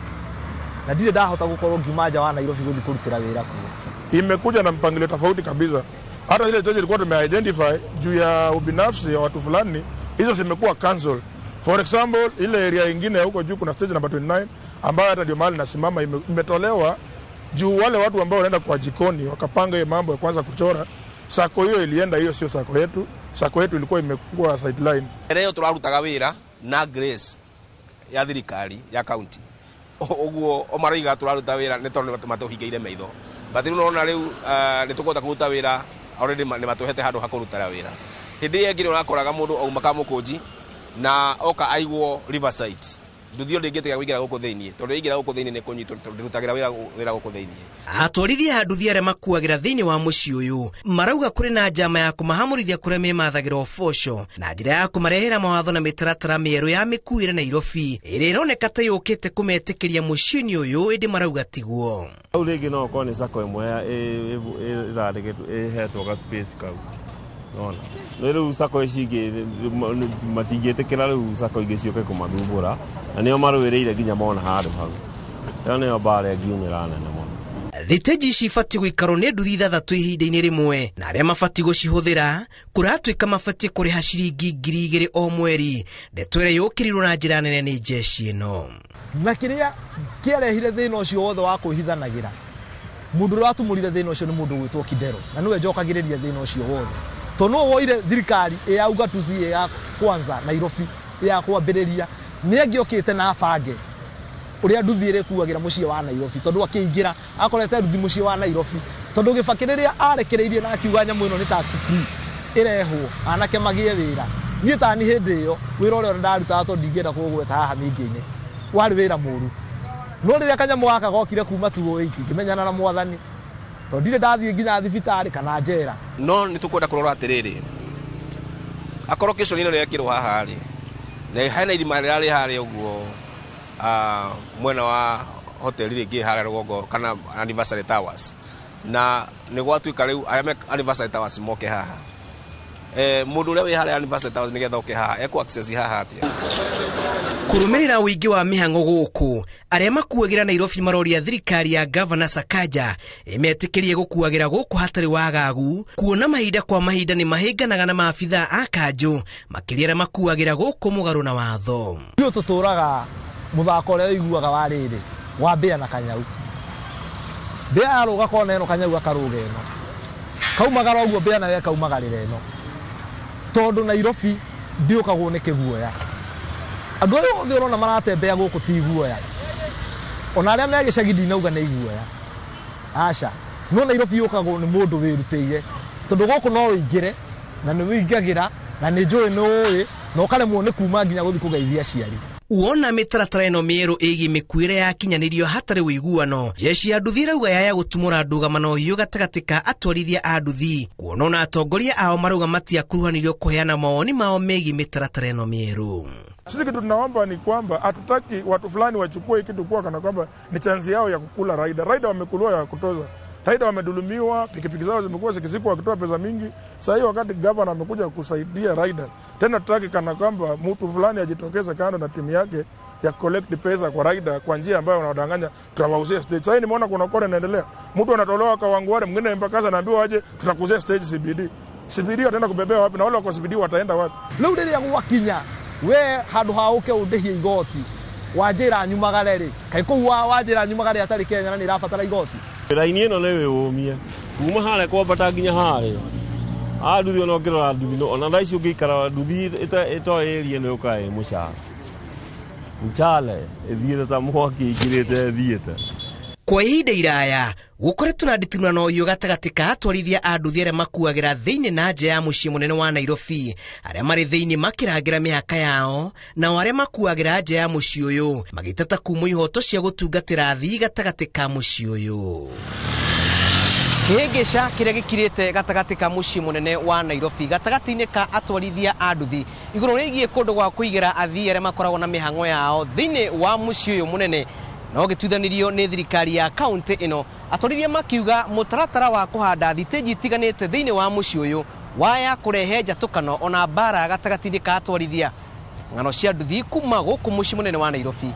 na ndirĩ ndahota gũkorwo ngiuma nja wa Nairobi gũthiĩ kũrutĩra wĩra kuo. Imekuja na mpangilio tofauti kabisa. Hata ile stage ilikuwa tumeidentify juu ya ubinafsi ya watu fulani, hizo zimekuwa cancel. For example, ile area nyingine huko juu kuna stage number 29 ambayo hata ndio mahali nasimama imetolewa juu wale watu ambao wanaenda kwa jikoni wakapanga hiyo mambo ya kwanza kuchora. Sako hiyo ilienda, hiyo sio sako yetu. Sako yetu ilikuwa imekuwa sideline. Leo turarutaga wira na grace ya thirikari ya county. Uguo o maraiga turaruta wira ni tondu matuhingeire maitho. But riu nona riu ni tukota kuruta wira already ni matuhete handu ha kurutara wira. Hindi ĩyo ĩngĩ ũrakoraga mũndũ auma Kamũkũnji na oka aigwo Riverside. Nduthi ndĩngĩtiga kũingĩra gũkũ thĩinĩ tondũ ĩingĩra gũkũ thĩinĩ nĩ kũnyitwo tondũ ndĩrutagĩra wĩra gũkũ thĩinĩ. Atwarithia a nduthi arĩa makuagĩra thĩinĩ wa mũciĩ ũyũ marauga kũrĩ na njama ya kũmahamũrithia kũrĩa memathagĩra ũboco na njĩra ya kũmarehera mawatho na mĩtaratara mĩerũ ya mĩkuĩre Nairobi ĩrĩa ĩroneka ta yũkĩte kũmetĩkĩria mũciĩ-inĩ ũyũ, ĩndĩ marauga tiguo. Hau rĩngĩ no ũkorwo nĩ sacco ĩmwe ĩthandĩkĩtwo ĩhetwo ga space kau. Nona. No rĩu sacco ici ingĩ matingĩtĩkĩra rĩu sacco ingĩ ciũke kũmathumbũra, na nĩo marũĩrĩire nginya mona handũ hau. Ĩyo nĩyo mbara ĩngiumĩra nene mũno. Thitĩnji ici ibatiĩ gũikarwo nĩ nduthi 6 ihinda-inĩ rĩmwe, na arĩa mabatiĩ gũcihũthĩra kũratuĩka mabatiĩ kũrĩha ciringi 2,000 o mweri. Ndeto ĩrĩa yũkĩrĩirwo na njĩra nene nĩ jeshi ĩno. Na kĩrĩa kĩarehire thĩna ũcio wothe wa kwĩhithanagĩra, mũndũ ũrĩa watumũrire thĩna ũcio nĩ mũndũ ũgwĩtwo Kidero, na nĩwe njokagĩrĩria thĩna ũcio wothe. Tondũ nĩwe woire thirikari ya ugatuzi ya kwanza Nairobi ya kwambĩrĩria, nĩ angĩokĩte na abange ũrĩa nduthi ĩrĩkuagĩra mũciĩ wa Nairobi, tondũ akĩingĩra akorete nduthi mũciĩ wa Nairobi, tondũ Gĩbakĩ rĩrĩa arekereirie na akiuga nyamũ ĩno nĩ tax free ĩrehwo anake magĩe wĩra. Niĩ tani hĩndĩ ĩyo wĩra ũrĩa ndarutaga tondũ ndingĩenda kũũgweta haha mĩingĩ-inĩ warĩ wĩra mũru, no rĩrĩa kanyamũ gaka gokire kuma 2008 ngĩmenyana na mwathani, tondũ ndirĩ ndathiĩ nginya thibitarĩ kana njera. No nĩ tũkwenda kũrora atĩrĩrĩ, akorwo kĩco ĩno nĩyekĩrwo haha rĩ, na hena irima rĩrarĩ harĩa ũguo mwena wa hoteli rĩngĩ harĩa rũgongo kana Anniversary Towers, na nĩ gwatuĩka rĩu arĩa me Anniversary Towers moke haha. Mũndũ ũrĩa wĩ harĩa Anniversary Towers nĩgetha oke haha ekũ access haha atĩa? Kũrũmĩrĩra ũingĩ wa mĩhang'o gũkũ, arĩa makuagĩra Nairobi maroria thirikari ya Gavana Sakaja ĩmetĩkĩrie gũkuagĩra gũkũ hatarĩ wagagu, kuona mahinda kwa mahinda nĩ mahĩnganaga na maabithaa a kanjũ makĩria arĩa makuagĩra gũkũ mũgarũ na watho. Ithuĩ tũtũraga mũthako ũrĩa ũiguaga wa rĩrĩ wa mbĩa na kanyau. Mbĩa yarũga kona ĩno, kanyau akarũga ĩno, kaumagara ũguo mbĩa nayo ĩkaumagarĩra ĩno, tondũ Nairobi ndĩũkagwo nĩ kĩguoya. Andũ aya othe ũrona maratembea gũkũ ti iguoya, ona arĩa me gĩcagi ndinauga nĩ iguoya, aca. No Nairobi yũkagwo nĩ mũndũ wĩrutĩire, tondũ gũkũ no ũingĩre na nĩ wĩingagĩra na nĩ njũĩ nĩ ũĩ na ũkaremwo nĩ kuma nginya gũthiĩ kũgeithia aciari. Wona mĩtaratara ĩno mĩerũ ĩgiĩ mĩkuĩre yakinyanĩrio hatarĩ ũiguano, jeshi ya nduthi ĩrauga yaya gũtumũra ndũgamano hiũ gatagatĩ ka atwarithia a nduthi, kuona ona atongoria ao marauga matiakuruhanirio kũheana mawoni mao megiĩ mĩtaratara ĩno mĩerũ. Sisi kitu tunaomba ni kwamba hatutaki watu fulani wachukue kitu kwa kana kwamba ni chance yao ya kukula rider. Rider wamekuliwa ya kutoza. Rider wamedhulumiwa, pikipiki zao zimekuwa zikizikwa wakitoa pesa mingi. Sasa hiyo wakati governor amekuja kusaidia rider, tena tutaki kana kwamba mtu fulani ajitokeze kando na timu yake ya collect pesa kwa rider kwa njia ambayo wanawadanganya tutawauzia stage. Sasa nimeona kuna kore inaendelea. Mtu anatolewa Kawangware, mwingine Embakasi anaambiwa aje tutakuuzia stage CBD. CBD wataenda kubebea wapi na wale wako CBD wataenda wapi? Rĩu rĩrĩa gwakinya we handũ ha ũke ũndĩhie igoti wanjĩra nyumagare rĩ, kaĩ kũu wanjĩra nyumagare atarĩ Kenya na nĩ ĩrabatara igoti. Raini ĩno nĩ wĩyũmie kuma harĩa kwambata nginya harĩa a nduthi ona ũngĩrora nduthi ona thaa ici ũngĩikara nduthi ĩtoĩ area ĩno yũkaga ĩ mũcara mchale ĩthiĩte ta mwaki ĩingĩrĩte ĩthiĩte. Kwa ihinda iraya gũkoretwo na nditimũrano ũyũ gatagatĩ ka atwarithia a nduthi arĩa makuagĩra thĩinĩ na nja ya mũciĩ mũnene wa Nairobi, arĩa marĩ thĩinĩ makĩrangĩra mĩhaka yao, nao arĩa makuagĩra nja ya mũciĩ ũyũ magĩteta kumwo ihoto cia gũtungatĩra athii gatagatĩ ka mũciĩ ũyũ. Kĩhĩngĩca kĩrĩa gĩkirĩte gatagatĩ ka mũciĩ mũnene wa Nairobi gatagatĩ-inĩ ka atwarithia a nduthi igũrũ rĩgiĩ kũndũ gwa kũigĩra athii arĩa makoragwo na mĩhang'o yao thĩinĩ wa mũciĩ ũyũ mũnene no gĩtuithanirio nĩ thirikari ya kaunti ĩno, atwarithia makiuga mũtaratara wa kũhanda thitĩnji itiganĩte thĩinĩ wa mũciĩ ũyũ waya kũrehe njatũkano ona mbara gatagatĩ-inĩ ka atwarithia. Ng'ano cia nduthi kuma gũkũ mũciĩ mũnene wa Nairobi,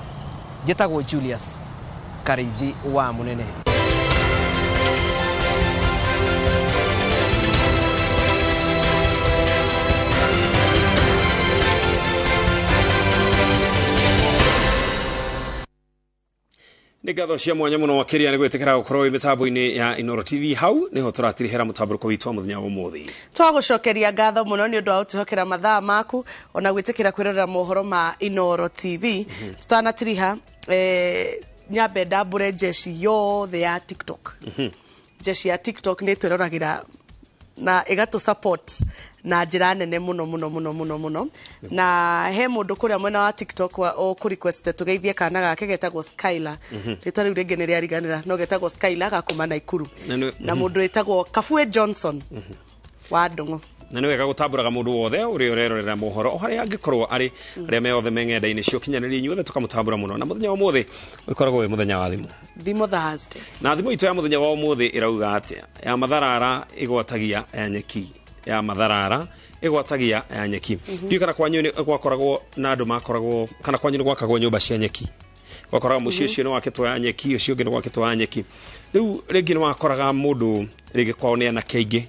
njĩtagwo Julius Karĩithi wa Mũnene. Nĩ ngatho cia mwanya mũno makĩria nĩ gwĩtĩkĩra gũkorwo wĩ mĩtambo-inĩ ya Inooro TV. Hau nĩho tũratirihĩra mũtambũrũko witũ wa mũthenya wa ũmũthĩ. Twagũcokeria ngatho mũno nĩ ũndũ wa gũtwĩhokera mathaa maku ona gwĩtĩkĩra kwĩrorera mohoro ma Inooro TV. Tũtanatiriha nyambe ndambũre jeshi yothe ya TikTok. Jeshi ya TikTok nĩ twĩroragĩra na ĩgatũ support na njĩra nene mũno mũno mũno mũno mũno. Na he mũndũ kũrĩa mwena wa TikTok wa request tũgeithie kana gake getagwo Skylar. Rĩtwa rĩu rĩngĩ nĩ rĩariganĩra no getagwo Skylar gakuma Naikuru. Na mũndũ wĩtagwo Kafue Johnson wa Ndung'u. Na nĩ wega gũtambũraga mũndũ wothe ũrĩa ũrerorera mohoro o harĩa angĩkorwo arĩ, arĩa me othe me ng'enda-inĩ cia ũkinyanĩria, inyuothe tũkamũtambũra mũno. Na mũthenya wa ũmũthĩ ũkoragwo wĩ mũthenya wa thimũ, Thimũ Thursday. Na thimũ itũ ya mũthenya wa ũmũthĩ ĩrauga atĩa? Ya matharara ĩgwatagia ya nyeki, ya matharara ĩgwatagia ya nyeki. Ndiũĩ kana kwanyu nĩ gwakoragwo na andũ makoragwo, kana kwanyu nĩ gwakagwo nyũmba cia nyeki, wakoraga mũciĩ ũcio nĩ wakĩtwo ya nyeki, ũcio ũngĩ nĩ wakĩtwo ya nyeki. Rĩu rĩngĩ nĩ wakoraga mũndũ rĩngĩ kwao nĩ anake aingĩ,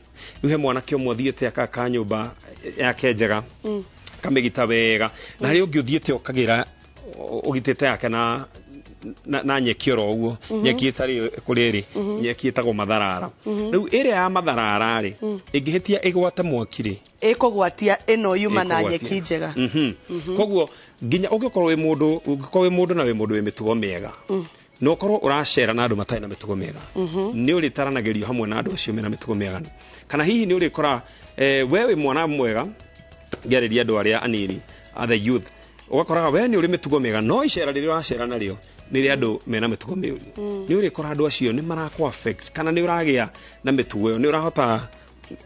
rĩu he mwanake ũmwe ũthiĩte akaka nyũmba yake njega, kamĩgita wega, na harĩ ũngĩ ũthiĩte ũkagĩra ũgitĩte yake na nyeki oro ũguo, nyeki ĩtarĩ kũrĩa ĩrĩ, nyeki ĩtagwo matharara. Rĩu ĩrĩa ya matharara rĩ, ĩngĩhĩtia ĩgwate mwaki rĩ, ĩkũgwatia ĩno yuma na nyeki njega. Koguo nginya ũngĩkorwo wĩ mũndũ, ũngĩkorwo wĩ mũndũ na wĩ mũndũ wĩ mĩtugo mĩega, no ũkorwo ũracera na andũ matarĩ na mĩtugo mĩega, nĩ ũrĩtaranagĩrio hamwe na andũ acio mena mĩtugo mĩega. Kana hihi nĩ ũrĩkora we wĩ mwana mwega, ngĩarĩria andũ arĩa anini, the youth, ũgakoraga we nĩ ũrĩ mĩtugo mĩega, no icera rĩrĩa ũracera narĩo nĩ rĩa andũ mena mĩtugo mĩũru. Nĩ ũrĩkora andũ acio nĩ marakũ affect, kana nĩ ũragĩa na mĩtugo ĩyo, nĩ ũrahota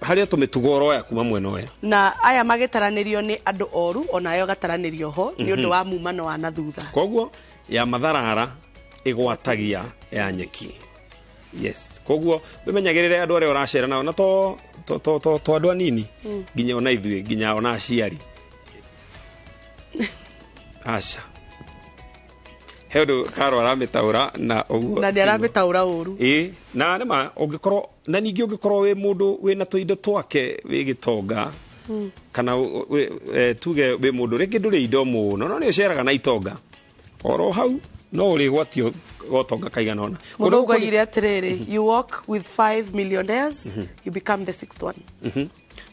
harĩa tũmĩtugo ũroya kuma mwena ũrĩa. Na aya magĩtaranĩrio nĩ andũ oru, onayo gataranĩrio ho nĩ ũndũ wa mumano wa na thutha. Koguo ya matharara ĩgwatagia ya nyeki. Yes. Koguo wĩmenyagĩrĩre andũ arĩa ũracera nao, na to andũ anini, nginya ona ithuĩ, nginya ona aciari. Aca. He ũndũ Karo aramĩtaũra na ũguo. Na nĩ aramĩtaũra ũru. Ĩĩ, na nĩma ũngĩkorwo, na ningĩ ũngĩkorwo wĩ mũndũ wĩna tũindo twake wĩ gĩtonga, kana tuge wĩ mũndũ rĩngĩ ndũrĩ indo mũno, no nĩ ũceraga na itonga, oro hau no ũrĩgwatio gotonga kaigana ũna. Mũthũngũ oigire atĩrĩrĩ, you walk with 5 millionaires, you become the sixth one.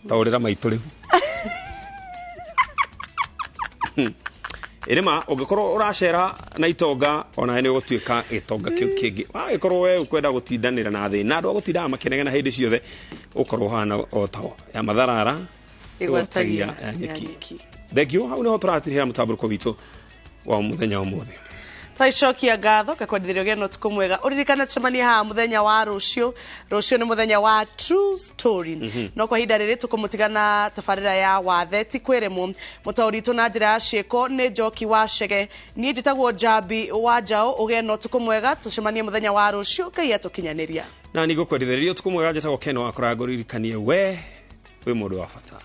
Taũrĩra maitũ rĩu. Ĩrĩma ũngĩkorwo ũracera na itonga ona nĩ ũgũtuĩka gĩtonga kĩu kĩngĩ. Wagĩkorwo we ũkwenda gũtindanĩra na thĩna, andũ a gũtindaga makĩnegena hĩndĩ ciothe, ũkorwo ũhana o tao. Ya matharara Twaicokia ngatho ngakwendithĩria ũgĩe na ũtukũ mwega. Ũririkane tũcemanie haha mũthenya wa rũciũ. Rũciũ nĩ mũthenya wa true story. No kwa ihinda rĩrĩ tũkũmũtigana tabarĩra ya wathe ti kwĩrĩmwo. Mũtaũri witũ na njĩra ya ciĩko nĩ Njoki wa Chege. Niĩ njĩtagwo Njambi wa Njaũ. Ũgĩe na ũtukũ mwega, tũcemanie mũthenya wa rũciũ. Ngai atũkinyanĩria. Na nĩ ngũkwendithĩrĩria ũtukũ mwega. Njĩtagwo Ken Wakora, ngũririkanie we wĩ mũndũ wa bata.